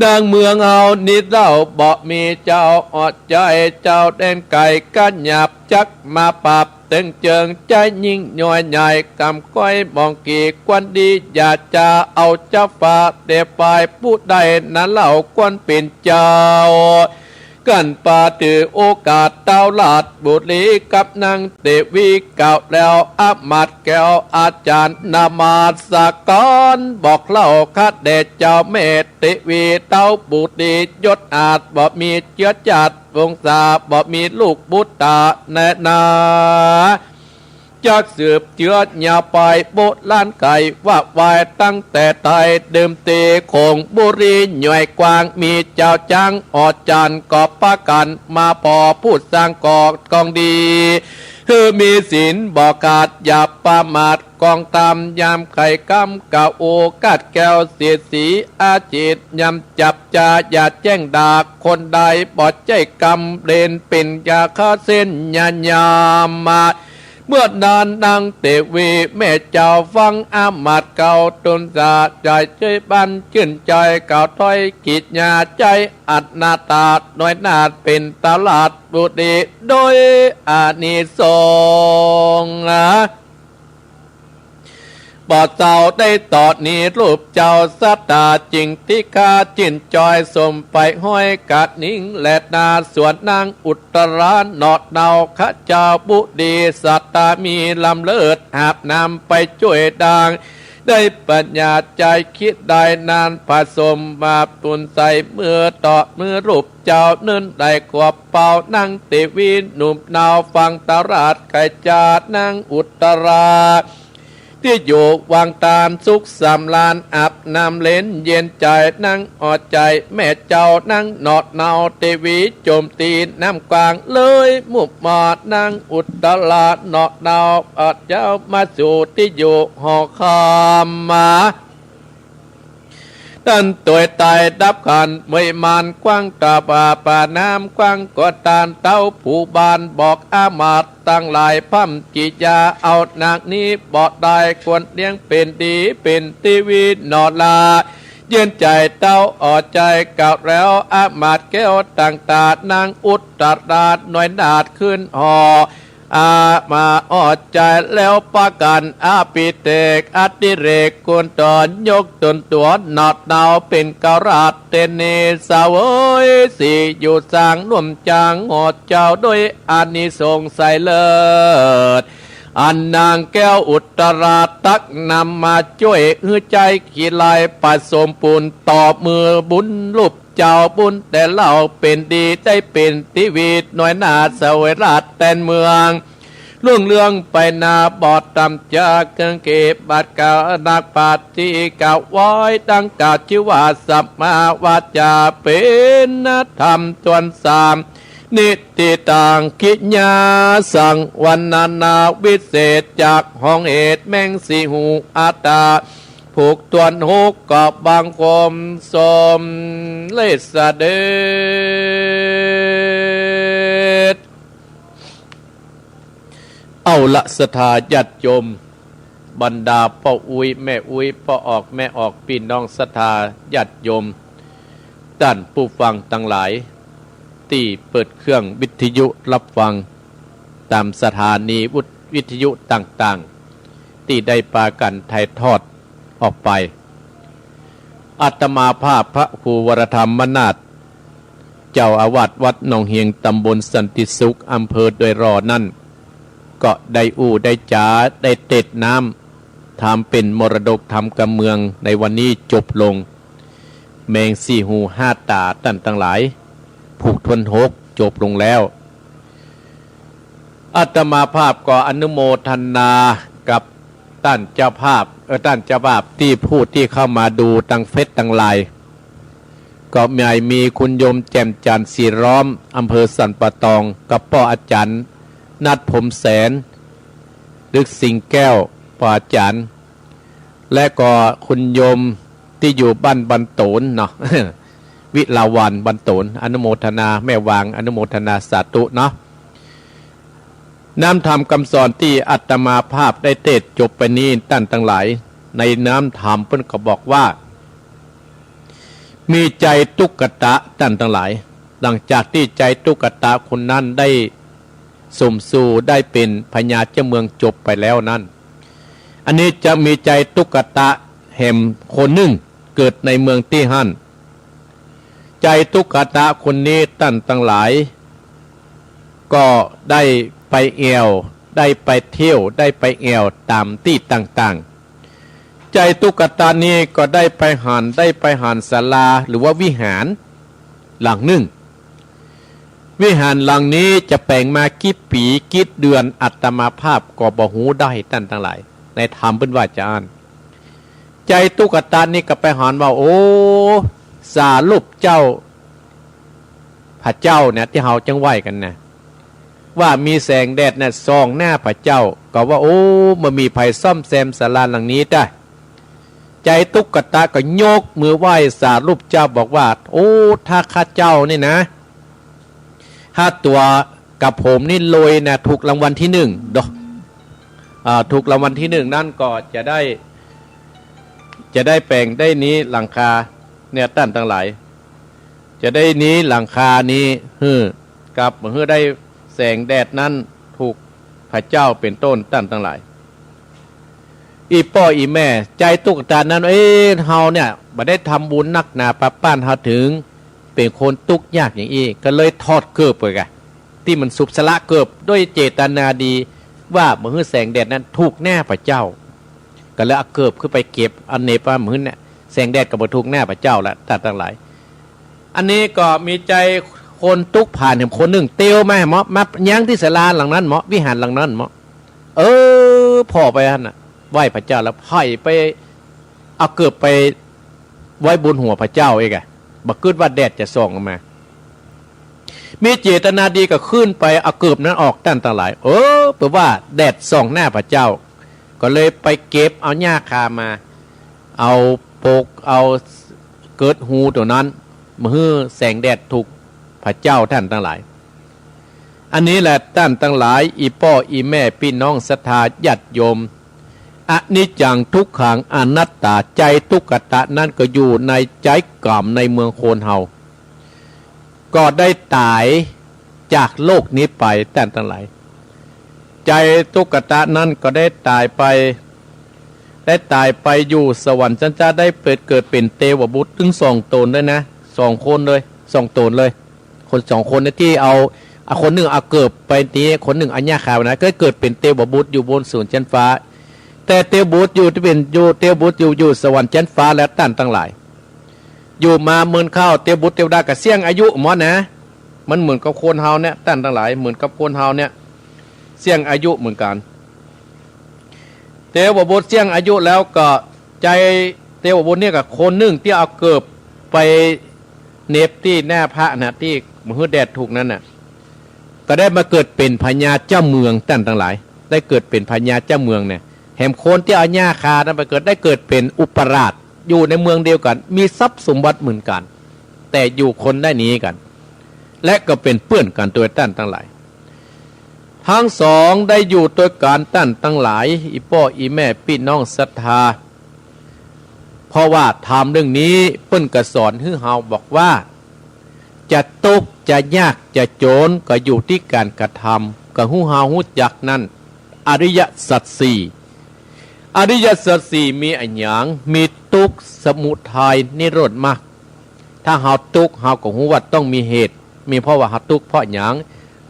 ดังเมืองเฮานี้เล่า บ่มีเจ้า อดใจ๋เจ้าแดนไก๋ ก๋าหยาบจักมาปราบ เติงเจิงใจ๊ยิ่งน้อยใหญ่ กำก้อยมองกี่ควรดี อย่าจะเอาเจ้าฟ้า แต่ฝ่ายผู้ใดนั้นเล่าควรเป๋นเจ้า กั๋นปาถือโอกาส เต้าราชบุรีกับนางเตวีกล่าวแล้ว อำมาตย์แก้วอาจ๋ารย์นมัสก๋าร บอกเล่าข้าแด่เจ้าแม่เตวี เต้าบุรียศอาจบ่มีเจื๊อจาติ วงศาบ่มีลูกบุตราแน่นา จักสืบเจื๊อยาวไป โบราณไขว่าไว้ตั้งแต่ใต้เดิม ตี้โขงบุรีใหญ่กว้าง มีเจ้าจ๊างออดจันก็ปากั๋นมาผ่อ ผู้สร้างก่อกองดี คือมีศีลบ่ขาดอย่าประมาท กองธรรมยามไขกำ กล่าวโอวาทแก้วเสียดสี อาจิตยามจับจาอย่าแจ้งด่า คนใดบ่ใจ้กำเด่น เป๋นยาฆ่าเส้นยายามมา เมื่อนั้นนางเตวีแม่เจ้าฟัง อำมาตย์เก่าตนสะใจ๋จ้วยบันจื้นใจ๋ กล่าวถ้อยกิจยาใจ๊ อัตตาน้อยนาถเป๋นเต้าราชบุรี โดยอานิสงส์ บ่เจ้าได้ต๋อนี้ รูปเจ้าสัตตาจริง ตี้ข้าจื้นจ้อย สมไปฮ้อยกะนิงแลนา ส่วนนางอุตตราเนาะเนา ข้าเจ้าบุรีสัตตามีล้ำเลิศ หาบนำไปจ้วยดัง ได้ปัญญาใจ๋คิดได้นาน ผสมมาปุณใส เมื่อต๋อดมือรูปเจ้า เนินได้ขวบเปา นางเตวีหนุ่มเนา ฟังเต้าราชไขจา นางอุตตรา ตี้อยู่วังตานสุขสำราญ อาบน้ำเล็นเย็นใจ๋ นางอ่อใจ๋แม่เจ้านางเนาะเนา เตวีจมตี้น้ำกว้าง เลยมุบมานางอุตตราเนาะเนา อ่อเจ้ามาสู่ตี้อยู่หอคำมา ต้านตวยต๋ายดับขัน เมยมานกว้างตะบ่า ป่าน้ำกว้างก็ตาน เต้าผู้บ้านบอกอำมาตย์ตังหลาย พร่ำกิจยาเอานางนี้บ่ได้ ควรเลี้ยงเป๋นดี เป๋นเตวีเนาะลา เย็นใจ๋เต้าอ่อใจ๋ กล่าวแล้วอำมาตย์แก้วต่างต๋า นางอุตตราน้อยนาถขึ้นหอ อามาอ่อใจ๋แล้วปากั๋นอภิเษกอดิเรก คุณต๋นยกต๋นตั๋วเนาะเนา เป๋นเกล้าราชเตนเน เสวยสีอยู่สร้างร่วมจ๋างหอเจ้า โดยอานิสงส์ใสเลิศ อันนางแก้วอุตตราตักนำมาจ้วย หื้อใจ๊ขี้ไล่ผสมปูน ต๋อดมือบุญรูป เจ้าบุญแต่เล่าเป๋นดี ได้เป๋นเตวีน้อยนาถเสวยราชแตนเมือง รุ่งเรืองไปหน้าบ่ต่ำจาก เกื้องเกศบัดเกล้านักปราชญ์ตี้กล่าวไว้ ดังกล่าวชื่อว่าสัมมาวาจา เป๋นธรรมต๋วนสาม นิติตังกิยาสัง วรรณนาวิเศษจากห้องเหตุแมงสี่หูห้าต๋า ผูกต๋วนหกก็บังคมสมเร็จเสด็จ เอาละศรัทธาญาติโยม บรรดาป้ออุ๊ยแม่อุ๊ย ป้อออกแม่ออก ปี้น้องศรัทธาญาติโยม ต้านผู้ฟังตังหลาย ตี้เปิดเครื่องวิทยุฮับฟัง ต๋ามสถานีวิทยุต่างๆ ตี้ได้ปากั๋นถ่ายทอดออกไป อาตมาภาพพระครูวรธรรมนาถ เจ้าอาวาสวัดหนองเฮียง ตำบลสันติสุข อำเภอดอยหล่อนั้น ก็ได้อู้ได้จ๋า ได้เตสน์น้ำ ถามเป๋นมรดกธรรมกำเมืองในวันนี้จบลง แมงสี่หูห้าต๋าต้านตังหลาย ผูกต๋วนหกจบลงแล้ว อาตมาภาพก็อนุโมทนากับต้านเจ้าภาพ เออ ต้านเจ้าภาพตี้ผู้ตี้เข้ามาดูตางเฟซตางไลน์ ก็มีคุณโยมแจ่มจันทร์ศรีล้อม อำเภอสันป่าตอง กับป้ออาจ๋ารย์นัท พรหมแสน ฤๅษีสิงห์แก้ว ป้ออาจ๋ารย์ และก็คุณโยมตี้อยู่บ้านบันโตนเนาะ วิลาวัลย์บันโตน อนุโมทนา แม่วาง อนุโมทนาสาธุเนาะ น้ำธรรมกำสอนตี้อาตมาภาพได้เตสน์จบไปนี้ ต้านตังหลาย ในน้ำธรรมเปิ้นก็บอกว่า มีใจ๋ตุ๊กตะ ต้านตังหลาย หลังจากตี้ใจ๋ตุ๊กตะคนนั้นได้สมสู่ได้เป๋นพญาเจ้าเมืองจบไปแล้วนั้น อันนี้จะมีใจ๋ตุ๊กตะแหมคนนึ่งเกิดในเมืองตี้หั้น ใจ๋ตุ๊กตะคนนี้ ต้านตังหลาย ก็ได้ไปแอ่ว ได้ไปเที่ยว ได้ไปแอ่วต๋ามตี้ต่างๆ ใจ๋ตุ๊กตะนี้ก็ได้ไปหัน ได้ไปหันศาลาหรือว่าวิหารหลังนึ่ง วิหารหลังนี้จะแป๋งมากี่ปี๋กี่เดือน อาตมาภาพก็บ่ฮู้ได้ ต้านตังหลาย ในธรรมเปิ้นว่าจาอั้น ใจ๋ตุ๊กตะนี้ก็ไปหันว่า โอ้ สารูปเจ้า พระเจ้าเนี่ยตี้เฮาจั้งไหว้กั๋นนะ ว่ามีแสงแดดเนี่ยส่องหน้าพระเจ้า ก็ว่า โอ้ บ่มีใผซ่อมแซมศาลาหลังนี้ตะ ใจ๋ตุ๊กตะก็ยกมือไหว้สารูปเจ้าบอกว่า โอ้ ถ้าข้าเจ้านี่นะ ถ้าตั๋วกับผมนี่รวยนะ ถูกรางวัลตี้นึ่งเนาะ อ่า ถูกรางวัลตี้นึ่งนั้นก็จะได้ จะได้แป๋งได้นี้หลังคาเนี่ย ต้านตังหลาย จะได้นี้หลังคานี้ หื้อ กับหื้อได้แสงแดดนั้น ถูกพระเจ้าเป๋นต้น ต้านตังหลาย อี่ป้ออี่แม่ ใจ๋ตุ๊กตะนั้น เอ๊ะ เฮาเนี่ยบ่ได้ทำบุญนักหนาปานป้าน เฮาเถิงเป๋นคนตุ๊กยากอย่างอี้ ก็เลยถอดเกิบไปกะ ตี้มันสุบสละเกิบ ด้วยเจตนาดี ว่าบ่หื้อแสงแดดนั้นถูกหน้าพระเจ้า ก็เลยเอาเกิบขึ้นไปเก็บ เอาเหน็บว่าบ่หื้อเนี่ย แสงแดดก็บ่ถูกหน้าพระเจ้าละ ต้านตังหลาย อันนี้ก็มีใจ๋คนตุ๊กผ่านแหมคนนึ่ง เตียวมาแหมเนาะ มายังตี้ศาลาหลังนั้นเนาะ วิหารหลังนั้นเนาะ เออ ผ่อไปหั้นน่ะ ไหว้พระเจ้าแล้ว ไผไปเอาเกิบไปไว้บนหัวพระเจ้าอีกอะ บ่กึ๊ดว่าแดดจะส่องออกมา มีเจตนาดีก็ขึ้นไปเอาเกิบนั้นออก ต้านตังหลาย เออ เปื้อว่าแดดส่องหน้าพระเจ้า ก็เลยไปเก็บเอาหญ้าคามา เอาปก เอาเกิดฮูตั๋วนั้น บ่หื้อแสงแดดถูกพระเจ้า ต้านตังหลาย อันนี้แหละ ต้านตังหลาย อี่ป้ออี่แม่ ปี้น้องศรัทธาญาติโยม อนิจจัง ทุกขัง อนัตตา ใจ๋ตุ๊กตะนั้นก็อยู่ในใจ๋ก๋ามในเมืองคนเฮา ก็ได้ต๋ายจากโลกนี้ไป ต้านตังหลาย ใจ๋ตุ๊กตะนั้นก็ได้ต๋ายไป ได้ต๋ายไปอยู่สวรรค์ชั้นฟ้า ได้ไปเกิดเป๋นเตวบุตร ตึงสองต๋นเลยนะ สองคนเลย สองต๋นเลย คนสองคนเนี่ยตี้เอา เอาคนนึ่งเอาเกิบไปนี้ คนนึ่งเอาหญ้าคานะ ก็เกิดเป๋นเตวบุตรอยู่บนสวรรค์ชั้นฟ้า แต่เตวบุตรอยู่ตี้เป๋นอยู่ เตวบุตรอยู่ อยู่สวรรค์ชั้นฟ้าแล้ว ต้านตังหลาย อยู่มาเมินเข้า เตวบุตรเตวดาก็เสี้ยงอายุหมดนะ มันเหมือนกับคนเฮาเนี่ย ต้านตังหลาย เหมือนกับคนเฮาเนี่ย เสี้ยงอายุเหมือนกั๋น เตวบุตรเสี้ยงอายุแล้วก็ใจ๋เตวบุตรเนี่ยก็คนนึ่งตี้เอาเกิบไปเหน็บตี้หน้าพระนะ ตี้บ่หื้อแดดถูกนั้นน่ะ ก็ได้มาเกิดเป๋นพญาเจ้าเมือง ต้านตังหลาย ได้เกิดเป๋นพญาเจ้าเมืองเนี่ย แหมคนตี้เอาหญ้าคานั้นไปเกิด ได้เกิดเป๋นอุปราช อยู่ในเมืองเดียวกั๋น มีทรัพย์สมบัติเหมือนกั๋น แต่อยู่คนละหนีกั๋น และก็เป๋นเปื้อนกั๋นตวย ต้านตังหลาย ตึงสองได้อยู่ตวยกั๋น ต้านตังหลาย อี่ป้ออี่แม่ ปี้น้องศรัทธา เพราะว่าธรรมเรื่องนี้เปิ้นก็สอนหื้อเฮาบอกว่า จะตุ๊กข์จะยากจะโจรก็อยู่ตี้ก๋านกระทำ ก็หื้อเฮาฮู้จักนั้น อริยสัจสี่ อริยสัจสี่มีอะหยัง มีทุกข์ สมุทัย นิโรธ มรรค ถ้าเฮาตุ๊กข์เฮาก็ฮู้ว่าต้องมีเหตุ มีเพราะว่าเฮาตุ๊กข์เพราะหยัง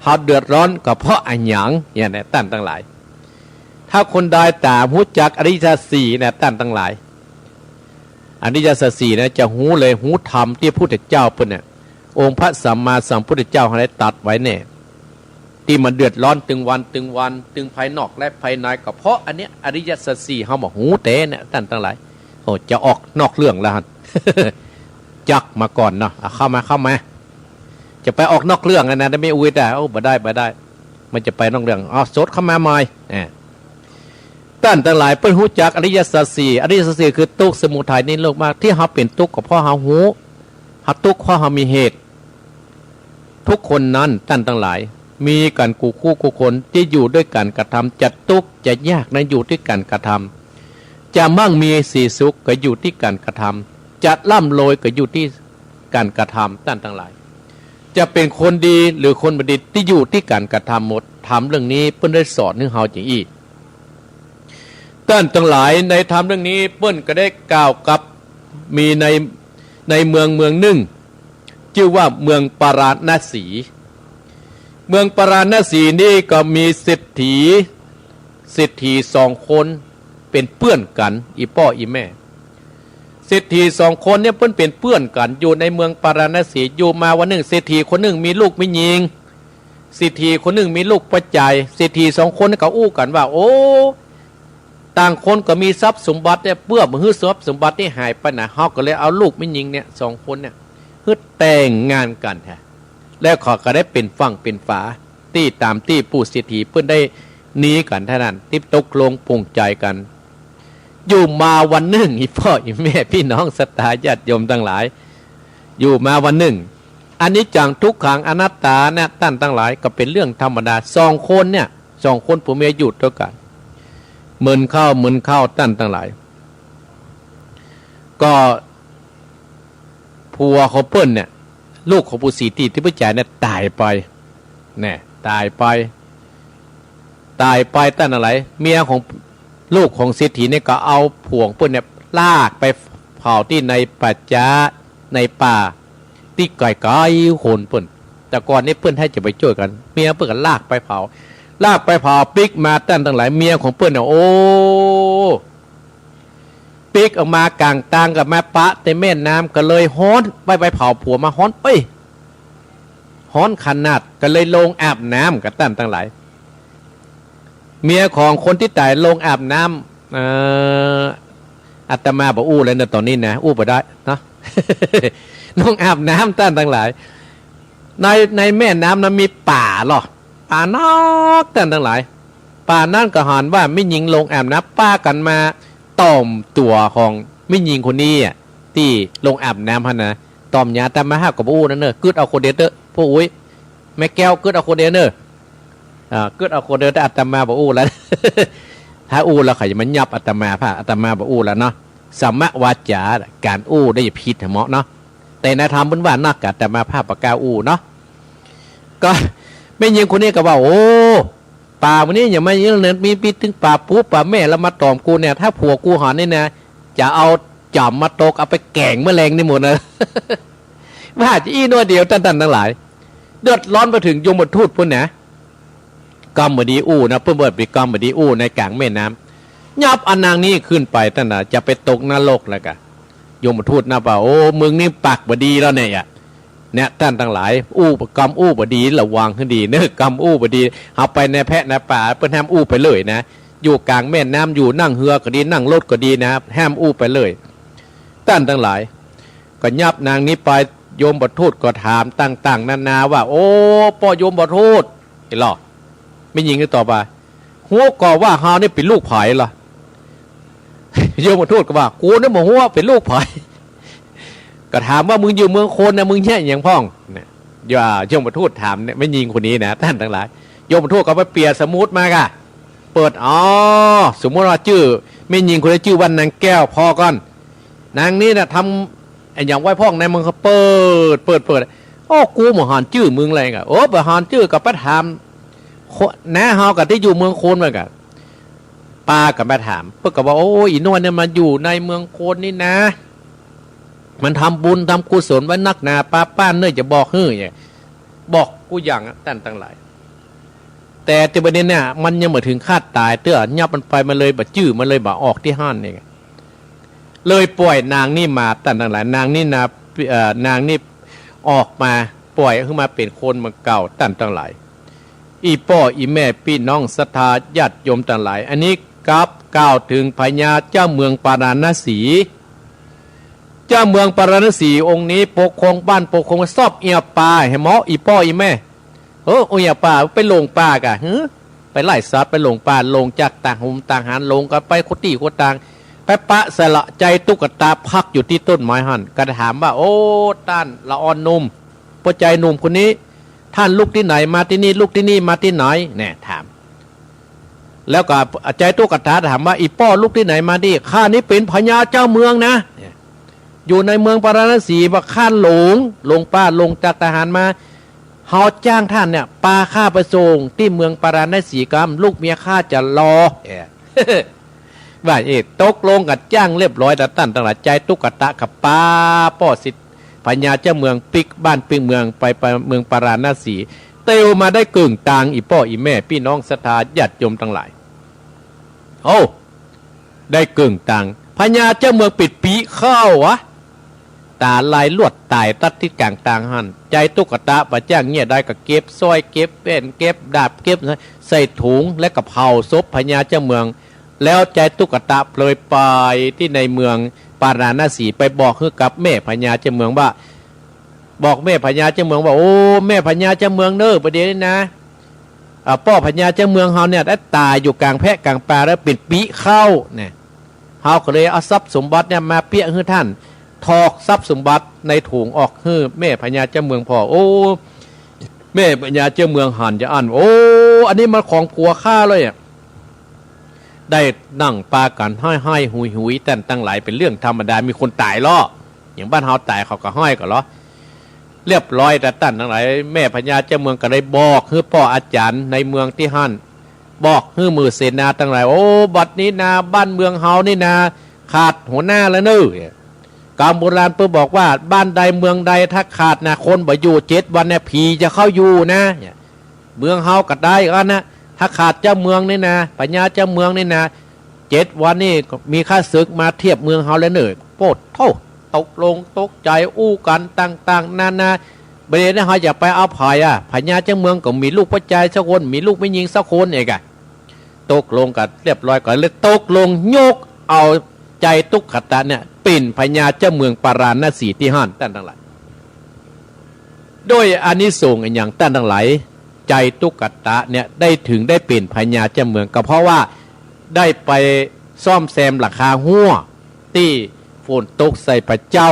เฮาเดือดร้อนก็เพราะอะหยัง เนี่ยนะ ต้านตังหลาย ถ้าคนใดต๋ามฮู้จักอริยสัจสี่นะ ต้านตังหลาย อริยสัจสี่นะ จะฮู้เลย ฮู้ธรรมตี้พุทธเจ้าเปิ้นเนี่ย องค์พระสัมมาสัมพุทธเจ้าได้ตรัสไว้เนี่ย ตี้มันเดือดร้อนตึงวันตึงวัน ตึงภายนอกและภายใน ก็เพราะอันเนี้ย อริยสัจสี่เฮาบ่ฮู้แต๊เนี่ย ต้านตังหลาย โอ้ จะออกนอกเรื่องแล้วหั้น จักมาก่อนเนาะ อ่ะ เข้ามา เข้ามา จะไปออกนอกเรื่องแล้วนะ แต่ไม่อุยแต่ โอ้ บ่ได้ บ่ได้ มันจะไปนอกเรื่อง เอา สดเข้ามาใหม่ อ่า ต้านตังหลาย เปิ้นฮู้จักอริยสัจสี่ อริยสัจสี่คือทุกข์ สมุทัย นิโรธ มรรค ตี้เฮาเป๋นตุ๊กข์ก็เพราะเฮาฮู้ เฮาตุ๊กข์เพราะเฮามีเหตุ ทุกคนนั้น ต้านตังหลาย มีกั๋นกู้คู่กู้คน ตี้อยู่ด้วยก๋านกระทำ จะตุ๊กข์จะยากนั้นอยู่ตี้ก๋านกระทำ จะมั่งมีสีสุขก็อยู่ตี้ก๋านกระทำ จะร่ำรวยก็อยู่ตี้ก๋านกระทำ ต้านตังหลาย จะเป๋นคนดีหรือคนบ่ดี ตี้อยู่ตี้ก๋านกระทำหมด ธรรมเรื่องนี้เปิ้นได้สอนหื้อเฮาจริงอี้ ต้านตังหลาย ในธรรมเรื่องนี้เปิ้นก็ได้กล่าวกับ มีใน ในเมืองเมืองนึ่ง จื้อว่าเมืองปาราณสี เมืองปาราณสีนี่ก็มีเศรษฐี เศรษฐีสองคนเป๋นเปื้อนกั๋น อี่ป้ออี่แม่ เศรษฐีสองคนเนี่ยเปิ้นเป๋นเปื้อนกั๋น อยู่ในเมืองปาราณสี อยู่มาวันนึ่ง เศรษฐีคนนึ่งมีลูกแม่ญิง เศรษฐีคนนึ่งมีลูกป้อจาย เศรษฐีสองคนนี่ก็อู้กั๋นว่า โอ้ ต่างคนก็มีทรัพย์สมบัติเนี่ย เปื้อบ่หื้อทรัพย์สมบัตินี่หายไปนะ เฮาก็เลยเอาลูกแม่ญิงเนี่ยสองคนเนี่ย หื้อแต่งงานกั๋นแท้ แล้วเขาก็ได้เป๋นฝั่งเป๋นฝา ตี้ต๋ามตี้ปู่เศรษฐีเปิ้นได้นี้กั๋นเต้านั้น ตี้ตกลงปลงใจ๋กั๋น อยู่มาวันนึ่ง อี่ป้ออี่แม่ ปี้น้องศรัทธาญาติโยมตังหลาย อยู่มาวันนึ่ง อนิจจัง ทุกขัง อนัตตาเนี่ย ต้านตังหลาย ก็เป๋นเรื่องธรรมดา สองคนเนี่ย สองคนผัวเมียอยู่ตวยกั๋น เมินเข้า เมินเข้า ต้านตังหลาย ก็ผัวของเปิ้นเนี่ย ลูกของปู่ศรีตี้ ตี้ป้อจายเนี่ยต๋ายไป แน่ ต๋ายไป ต๋ายไป ต้านตังหลาย เมียของ ลูกของเศรษฐีเนี่ยก็เอาผัวของเปิ้นเนี่ยลากไปเผาตี้ในป่าจ๊า ในป่า ตี้ไก๋ๆ โฮนเปิ้น แต่ก่อนนี้เปิ้นแทบจะบ่จ้วยกั๋น เมียเปิ้นก็ลากไปเผา ลากไปเผาปิ๊กมา ต้านตังหลาย เมียของเปิ้นเนี่ย โอ้ ปิ๊กออกมาก๋างตาง ก็มาปะใต้แม่น้ำ ก็เลยฮ้อน ไป ไปเผาผัวมาฮ้อน เอ้ย ฮ้อนขนาด ก็เลยลงอาบน้ำ ก็ต้านตังหลาย เมียของคนตี้ต๋ายลงอาบน้ำ เอ่อ อาตมาบ่อู้แล้วเนาะ ต๋อนนี้นะ อู้บ่ได้เนาะ ลงอาบน้ำ ต้านตังหลาย ใน ในแม่น้ำนั้นมีป๋าลอ ป๋านัก ต้านตังหลาย ป๋านั้นก็หันว่าแม่ญิงลงอาบน้ำ ปากั๋นมาต่อมตั๋วของแม่ญิงคนนี้อะ ตี้ลงอาบน้ำหั้นนะ ต่อมหยังอาตมาภาพก็บ่อู้นั่นเน่อ กึ๊ดเอาคนเดียวเต๊อะ ป้ออุ๊ย แม่แก้ว กึ๊ดเอาคนเดียวเน่อ อ่า กึ๊ดเอาคนเดียว แต่อาตมาบ่อู้แล้ว ถ้าอู้แล้วเขาจะมายับอาตมาภาพ อาตมาบ่อู้แล้วเนาะ สัมมาวาจา ก๋านอู้ได้ผิดเหมาะเนาะ แต่ในธรรมเปิ้นว่านัก อาตมาภาพบ่กล้าอู้เนาะ ก็แม่ญิงคนนี้ก็ว่า โอ้ ป๋าวันนี้ยังมาเยอะเลย มี มีตึงป๋าปู๋ป๋าแม่แล้วมาต่อมกูเนี่ย ถ้าผัวกูหันนี่นะ จะเอาจ๋ำมาตก เอาไปแก๋งแมลงนี่หมดนะ ว่าจะอี้น้อยเดียว ต้านตังหลาย เดือดร้อนไปเถิงยมทูตปู้นนะ กำบ่ดีอู้นะ เปิ้นเปิ้นไปกำบ่ดีอู้ในก๋างแม่น้ำ ยับเอานางนี้ขึ้นไป ต้านน่ะ จะไปตกนรกแล้วกะ ยมทูตนะว่า โอ้ มึงนี่ปากบ่ดีแล้วเนี่ย เนี่ย ต้านตังหลาย อู้ กำอู้บ่ดี ระวังหื้อดีเน่อ กำอู้บ่ดี เอาไปในแพะในป่า เปิ้นห้ามอู้ไปเลยนะ อยู่ก๋างแม่น้ำ อยู่นั่งเฮือก็ดี นั่งรถก็ดีนะ ห้ามอู้ไปเลย ต้านตังหลาย ก็ยับนางนี้ไป ยมทูตก็ถามต่างๆ นานาว่า โอ้ ป้อยมทูต ไอ้หล่อ แม่ญิงก็ตอบว่า ฮู้ก่อว่าเฮานี่เป๋นลูกใผลอ ยมทูตก็ว่า กูนี่บ่ฮู้เป๋นลูกใผ ก็ถามว่า มึงอยู่เมืองคนนะ มึงเฮี้ยหยังพ่อง เนี่ย ยมทูตถามเนี่ย แม่ญิงคนนี้นะ ต้านตังหลาย ยมทูตก็ไปเปรียบสมมุติมากะ เปิด อ๋อ สมมุติว่าจื้อ แม่ญิงคนนี้จื้อว่านางแก้ว ผ่อก่อน นางนี้นะทำอะหยังไว้พ่อง ในมึงก็เปิด เปิด เปิด โอ้ กูบ่หันจื้อมึงเลยกะ โอ้ บ่หันจื้อก็ไปถาม คน น้าเฮากะตี้อยู่เมืองคนมันกะ ปากั๋นไปถาม เปิ้นก็ว่า โอ้ อีน้อยเนี่ยมันอยู่ในเมืองคนนี่นะ มันทำบุญทำกุศลไว้นักหนา ปาป้านเน่อ จะบอกหื้อเนี่ย บอกกู้อย่างอะ ต้านตังหลาย แต่ตี้บัดนี้เนี่ย มันยังบ่เถิงคาดต๋ายเตื้อ ยับมันไป มันเลยบ่จื้อ มันเลยบ่ออกตี้หั้นนี่ เลยป่อยนางนี่มา ต้านตังหลาย นางนี่นะ เอ่อ นางนี่ออกมา ป่อยหื้อมาเป๋นคนเหมือนเก่า ต้านตังหลาย อี่ป้ออี่แม่ปี้น้องศรัทธาญาติโยมตังหลาย อันนี้กลับกล่าวเถิงพญาเจ้าเมืองปาราณสี เจ้าเมืองปาราณสีองค์นี้ปกครองบ้านปกครองซอบเอียป่า หันก่อ อี่ป้ออี่แม่ เออ เอียป่า ไปหลงป่าก่ะ หือ ไปไล่สัตว์ ไปหลงป่า หลงจากต่างหนต่างแดน หลงกั๋นไปกู้ตี้กู้ตาง ไปปะใส่ละจาตุกัฏฏะพักอยู่ตี้ต้นไม้หั้น ก็ถามว่า โอ้ ต้านละอ่อนหนุ่ม ป้อจายหนุ่มคนนี้ ต้านลุกตี้ไหนมาตี้นี่ ลุกตี้นี่มาตี้ไหน แน่ ถาม แล้วก็จาตุกัฏฏะถามว่า อี่ป้อลุกตี้ไหนมาตี้ ข้านี้เป๋นพญาเจ้าเมืองนะ อยู่ในเมืองปาราณสี ว่าข้าหลง หลงป่า หลงจากทหารมา เฮาจ้างต้านเนี่ย ปาข้าไปส่งตี้เมืองปาราณสีกำ ลูกเมียข้าจะรอ เออ ว่าเออ ตกลงกั๋นจ้างเรียบร้อย แต่ต้านตังหลาย จาตุกัฏฏะก็ปาป้อสิทธิ์พญาเจ้าเมืองปิ๊กบ้านปิ๊กเมืองไป ไปเมืองปาราณสี เตียวมาได้เกิ่งตาง อี่ป้ออี่แม่ปี้น้องศรัทธาญาติโยมตังหลาย โอ้ ได้เกิ่งตาง พญาเจ้าเมืองปิดปีเข้าอะ ต๋ายลายลวดต๋ายตัดตี้ก๋างตางหั้น จาตุกัฏฏะบ่จ้างเยียะได้ ก็เก็บสร้อย เก็บแหวน เก็บดาบ เก็บใส่ถุง แล้วก็เผาศพพญาเจ้าเมือง แล้วจาตุกัฏฏะเลยไปตี้ในเมืองปาราณสี ไปบอกหื้อกับแม่พญาเจ้าเมืองว่า บอกแม่พญาเจ้าเมืองว่า โอ้ แม่พญาเจ้าเมืองเน่อ บ่าเดี่ยวนี้นะ อ่า ป้อพญาเจ้าเมืองเฮาเนี่ย ได้ต๋ายอยู่ก๋างแพะก๋างปลาแล้วเป๋นปีเข้า เนี่ย เฮาก็เลยเอาทรัพย์สมบัติเนี่ยมาเปียะหื้อต้าน ถอกทรัพย์สมบัติในถุงออกหื้อแม่พญาเจ้าเมืองผ่อ โอ้ แม่พญาเจ้าเมืองหันจะอั้น โอ้ อันนี้มันของผัวข้าเลยอะ ได้นั่งปากั๋นไห้ๆ หุยๆ ต้านตังหลาย เป๋นเรื่องธรรมดา มีคนต๋ายลอ อย่างบ้านเฮาต๋ายเขาก็ไห้กั๋นลอ เรียบร้อย แต่ต้านตังหลาย แม่พญาเจ้าเมืองก็เลยบอกหื้อป้ออาจ๋ารย์ในเมืองตี้หั้น บอกหื้อหมู่เสนาตังหลาย โอ้ บัดนี้นา บ้านเมืองเฮานี่นา ขาดหัวหน้าแล้วเน่อ กำโบราณเปิ้นบอกว่า บ้านใดเมืองใดถ้าขาดนะ คนบ่อยู่ เจ็ดวันเนี่ย ผีจะเข้าอยู่นะ เมืองเฮาก็ได้อั้นนะ ถ้าขาดเจ้าเมืองนี่นะ พญาเจ้าเมืองนี่นะ เจ็ดวันนี่ก็มีข้าศึกมาเทียบเมืองเฮาแล้วเน่อ โป๊ดโธ่ ตกลงตกใจ๋อู้กั๋นต่างๆ นานา บ่าเดี่ยวนี้เฮาจะไปเอาใผอะ พญาเจ้าเมืองก็มีลูกป้อจายสักคน มีลูกแม่ญิงสักคนเองอะ ตกลงกั๋นเรียบร้อยก่อน เลยตกลงยกเอาจาตุกัฏฏะเนี่ยเป๋นพญาเจ้าเมืองปาราณสีตี้หั้น ต้านตังหลาย โดยอานิสงส์อะหยัง ต้านตังหลาย จาตุกัฏฏะเนี่ยได้เถิงได้เป๋นพญาเจ้าเมือง ก็เพราะว่าได้ไปซ่อมแซมหลังคาฮั้ว ตี้ฝนตกใส่พระเจ้า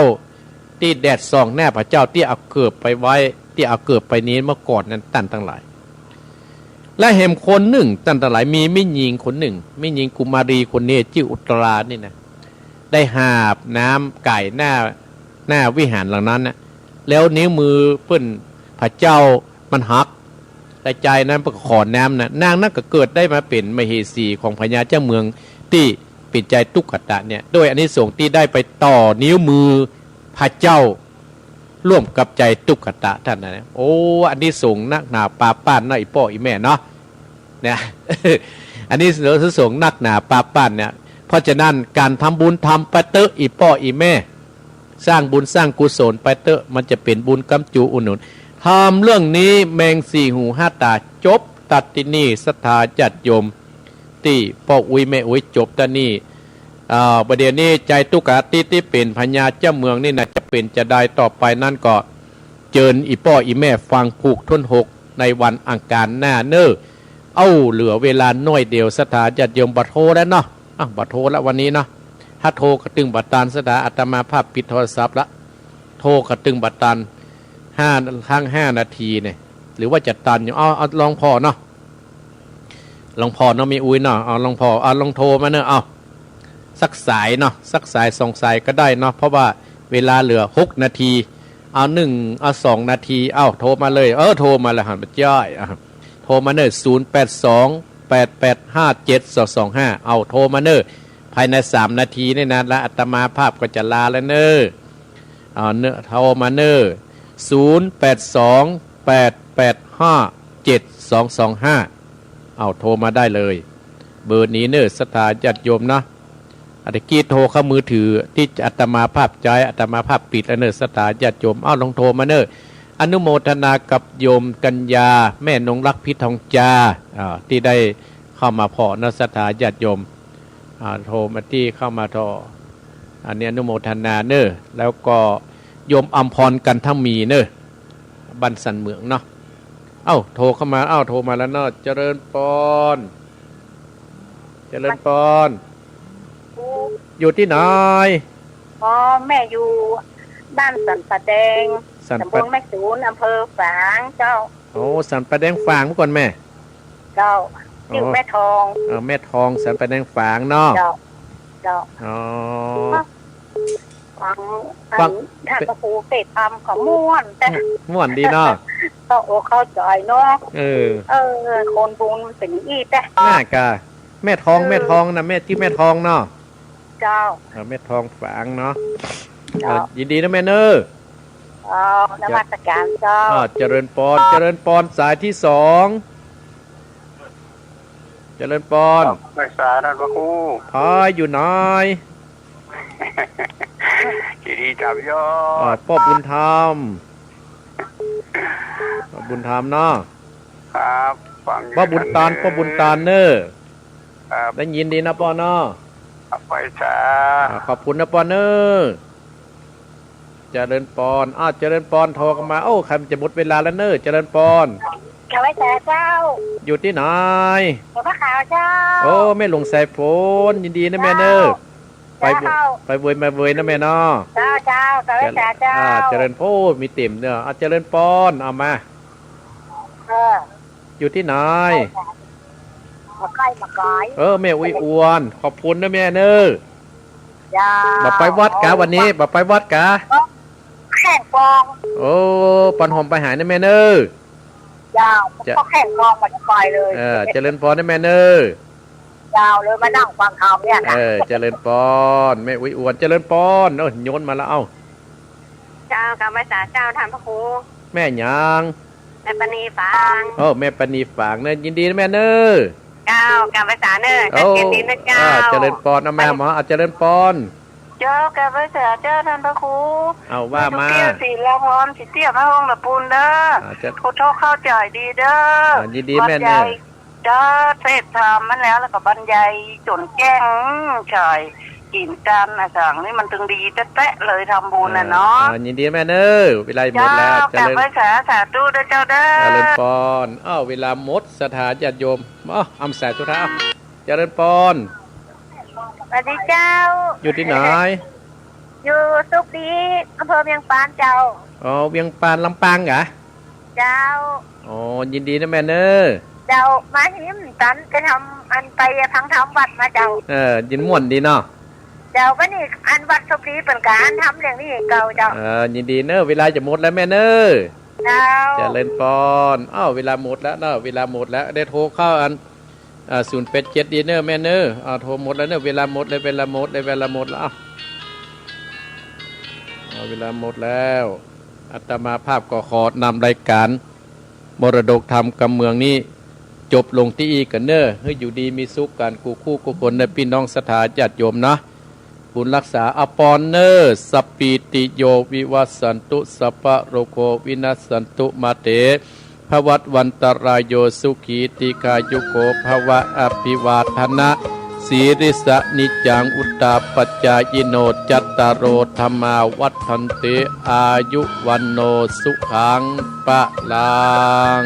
ตี้แดดส่องหน้าพระเจ้า ตี้เอาเกิบไปไว้ ตี้เอาเกิบไปนี้เมื่อก่อนนั้น ต้านตังหลาย และแหมคนนึ่ง ต้านตังหลาย มีแม่ญิงคนนึ่ง แม่ญิงกุมารีคนนี้จื้ออุตรานี่นะ ได้หาบน้ำก๋ายหน้า หน้าวิหารหลังนั้นนะ แล้วนิ้วมือเปิ้นพระเจ้ามันหัก และจายนั้นเปิ้นก็ขอน้ำนะ นางนั้นก็เกิดได้มาเป๋นมเหสีของพญาเจ้าเมืองตี้เป๋นจาตุกัฏฏะเนี่ย โดยอานิสงส์ตี้ได้ไปต่อนิ้วมือพระเจ้า ร่วมกับจาตุกัฏฏะต้านนะ โอ้ อานิสงส์นักหนาปาป๊านเนาะ อี่ป้ออี่แม่เนาะ เนี่ย อานิสงส์นักหนาปาป๊านเนี่ย เพราะฉะนั้นก๋านทำบุญทำไปเต๊อะ อี่ป้ออี่แม่ สร้างบุญสร้างกุศลไปเต๊อะ มันจะเป๋นบุญกำจูอุดหนุน ทำเรื่องนี้แมงสี่หูห้าต๋า จบตั๊ดตี้นี่ ศรัทธาญาติโยม ตี้ป้ออุ๊ยแม่อุ๊ย จบตั๊ดนี่ อ่า บ่าเดี่ยวนี้จาตุกัฏฏะตี้เป๋นพญาเจ้าเมืองนี่นะ จะเป๋นจาใดต่อไปนั้นก็ เจิญอี่ป้ออี่แม่ฟังผูกถ้วนหกในวันอังคารหน้าเน่อ เอ้า เหลือเวลาน้อยเดียว ศรัทธาญาติโยม บ่โทรแล้วเนาะ อ่ะ บ่โทรแล้ววันนี้เนาะ ถ้าโทรก็ตึงบ่ตัน ศรัทธา อาตมาภาพปิดโทรศัพท์ละ โทรก็ตึงบ่ตัน ห้า ทั้งห้านาทีเนี่ย หรือว่าจะตันอยู่ เอา เอา ลองผ่อเนาะ ลองผ่อเนาะ แม่อุ๊ยเนาะ เอา ลองผ่อ เอา ลองโทรมาเน่อ เอา สักสายเนาะ สักสายสองสายก็ได้เนาะ เพราะว่าเวลาเหลือหกนาที เอาหนึ่ง เอาสองนาที เอา โทรมาเลย เออ โทรมาแล้ว หันมาจ้อย อ่ะ โทรมาเน่อ ศูนย์แปดสอง แปดแปดห้า เจ็ดสองสองห้า เอา โทรมาเน่อ ภายในสามนาทีนี่นะ และอาตมาภาพก็จะลาแล้วเน่อ เอาเน่อ โทรมาเน่อ ศูนย์แปดสอง แปดแปดห้า เจ็ดสองสองห้า เอา โทรมาได้เลย เบอร์นี้เน่อ ศรัทธาญาติโยมนะ อาตะกี้โทรเข้ามือถือตี้อาตมาภาพใจ๊ อาตมาภาพปิดแล้วเน่อ ศรัทธาญาติโยม เอา ลองโทรมาเน่อ อนุโมทนากับโยมกัญญา แม่นงรัก พิษทองจา อ่า ตี้ได้เข้ามาผ่อเนาะ ศรัทธาญาติโยม อ่า โทรมาตี้เข้ามาถ่อ อันนี้อนุโมทนาเน้อ แล้วก็โยมอำพร กันทมีเน้อ บ้านสันเหมืองเนาะ เอ้า โทรเข้ามา เอ้า โทรมาแล้วเนาะ เจริญปอน เจริญปอน อยู่ตี้ไหน อ๋อ แม่อยู่บ้านสันป่าแดง สันป่า ตำบลแม่สูน อำเภอฝางเจ้า โอ้ สันป่าแดงฝางเมื่อก่อนแม่ เจ้า ชื่อ อ๋อ แม่ทอง เออ แม่ทอง สันป่าแดงฝางเนาะ เจ้า เจ้า อ๋อ ฟัง ฟัง อันท่านพระครูเตศน์ธรรมก็ม่วนแต่ ม่วนดีเนาะ เข้าอกเข้าใจ๋เนาะ เออ เออ คนบุญมันเป๋นอี้แต่ น่ากะ แม่ทอง เออ แม่ทองนะ แม่ชื่อแม่ทองเนาะ เจ้า เออ แม่ทองฝางเนาะ เจ้า เออ ยินดีนะแม่เน้อ เจ้า นมัสการเจ้า อ่า เจริญปอน เจริญปอน สายตี้สอง เจริญปอน ครับ นมัสการท่านพระครู พายอยู่ไหน ยินดีถามยอด อ่า ป้อบุญธรรม ป้อบุญธรรมเนาะ ครับ ฟังอยู่ ป้อบุญตาน ท่านเอ๋ย ป้อบุญตานเน้อ ครับ ได้ยินดีนะป้อเนาะ ครับ ไหว้สา อ่า ขอบคุณนะป้อเน้อ เจริญปอน อ้าว เจริญปอน โทรเข้ามา โอ้ ใค่จะหมดเวลาแล้วเน้อ เจริญปอน ข้าพเจ้าเจ้า อยู่ตี้ไหน หลวงพ่อขาวเจ้า โอ้ แม่หลวงสายฝน ยินดีนะแม่เน้อ เจ้า ไปบุญ เจ้า ไปเวยมาเวยนะแม่เนาะ เจ้า เจ้า ข้าพเจ้าเจ้า อ่า เจริญ โอ้ มีเต็มเน้อ อ่ะ เจริญปอน เอามา เออ อยู่ตี้ไหน มาใกล้มาไกล เออ แม่อุ๊ยอวน ขอบคุณนะแม่เน้อ เจ้า บ่ไปวัดกาวันนี้ บ่ไปวัดกา แข่งกอง โอ้ ปอนหอมไปหายนะแม่เน้อ เจ้า เจ้า ก็แข่งกองมันไปเลย เออ เจริญปอนนะแม่เน้อ เจ้า เลยมานั่งฟังธรรมเนี่ยนะ เออ เจริญปอน แม่อุ๊ยอวน เจริญปอน โอ้ย โยนมาแล้ว เอ้า เจ้า กราบไหว้สาเจ้าท่านพระครู แม่หยัง แม่ปณีฝาง โอ้ แม่ปณีฝางเน้อ ยินดีนะแม่เน้อ เจ้า กราบไหว้สาเน้อ โอ้ เจริญดีนะเจ้า อ่า เจริญปอน เอาแม่หมอ อ่ะ เจริญปอน เจ้า กราบไหว้สาเจ้าท่านพระครู เอาว่ามา แม่ตุ๊กเกี้ยว ศิลาพร สิเตี้ย พระองค์ละปูนเด้อ อ่า เจ้า ผู้ทุกข์เข้าใจ๋ดีเด้อ อ่า ยินดีแม่เน้อ บรรยาย เจ้า เตศน์ธรรมมันแล้ว แล้วก็บรรยายจ๋นแจ้ง อืม ใจ๋ กิ๋นกั๋นอะสังนี่มันตึงดีแต๊ๆ เลย ทำบุญน่ะเนาะ อ่า อ่า ยินดีแม่เน้อ เวลาหมดแล้ว เจ้า เจริญ กราบไหว้สา สาธุเด้อเจ้าเด้อ เจริญปอน อ้าว เวลาหมด ศรัทธาญาติโยม อ้าว อำสายสุดท้าย เจริญปอน สวัสดีเจ้า อยู่ตี้ไหน อยู่สุขดี อำเภอเวียงปานเจ้า อ๋อ เวียงปาน ลำปางกา เจ้า อ๋อ ยินดีนะแม่เน้อ เจ้า มาหิมตันไปทำ อันไปฟังธรรมวัดมาเจ้า เออ ยินม่วนดีเนาะ เจ้า วันนี้อันวัดสุขดีเปิ้นกาอันธรรมเรื่องนี้เก่าเจ้า เออ ยินดีเน้อ เวลาจะหมดแล้วแม่เน้อ เจ้า เจริญปอน อ้าว เวลาหมดแล้วเนาะ เวลาหมดแล้ว ได้โทรเข้าอัน อ่า ศูนย์แปดเจ็ด ดีเน้อแม่เน้อ อ่า โทรหมดแล้วเน้อ เวลาหมดแล้ว เวลาหมดแล้ว เวลาหมดแล้ว อ้าว เอา เวลาหมดแล้ว อาตมาภาพก็ขอนำรายก๋านมรดกธรรมกำเมืองนี้ จบลงตี้อี้ก่อนเน้อ หื้ออยู่ดีมีสุขกั๋นกู้คู่กู้คนเน้อ ปี้น้องศรัทธาญาติโยมนะ บุญรักษา อำปอนเน้อ สัพพีติโยวิวัสสันตุ สัพพะโรโควินัสสันตุ มาเต ภวัตวันตรายโย สุขี ทีฆายุโก ภวะ อภิวาทนะ สีลิสสะ นิจจัง วุฑฒาปจายิโน จัตตาโร ธัมมา วัฑฒันติ อายุ วัณโณ สุขัง พะลัง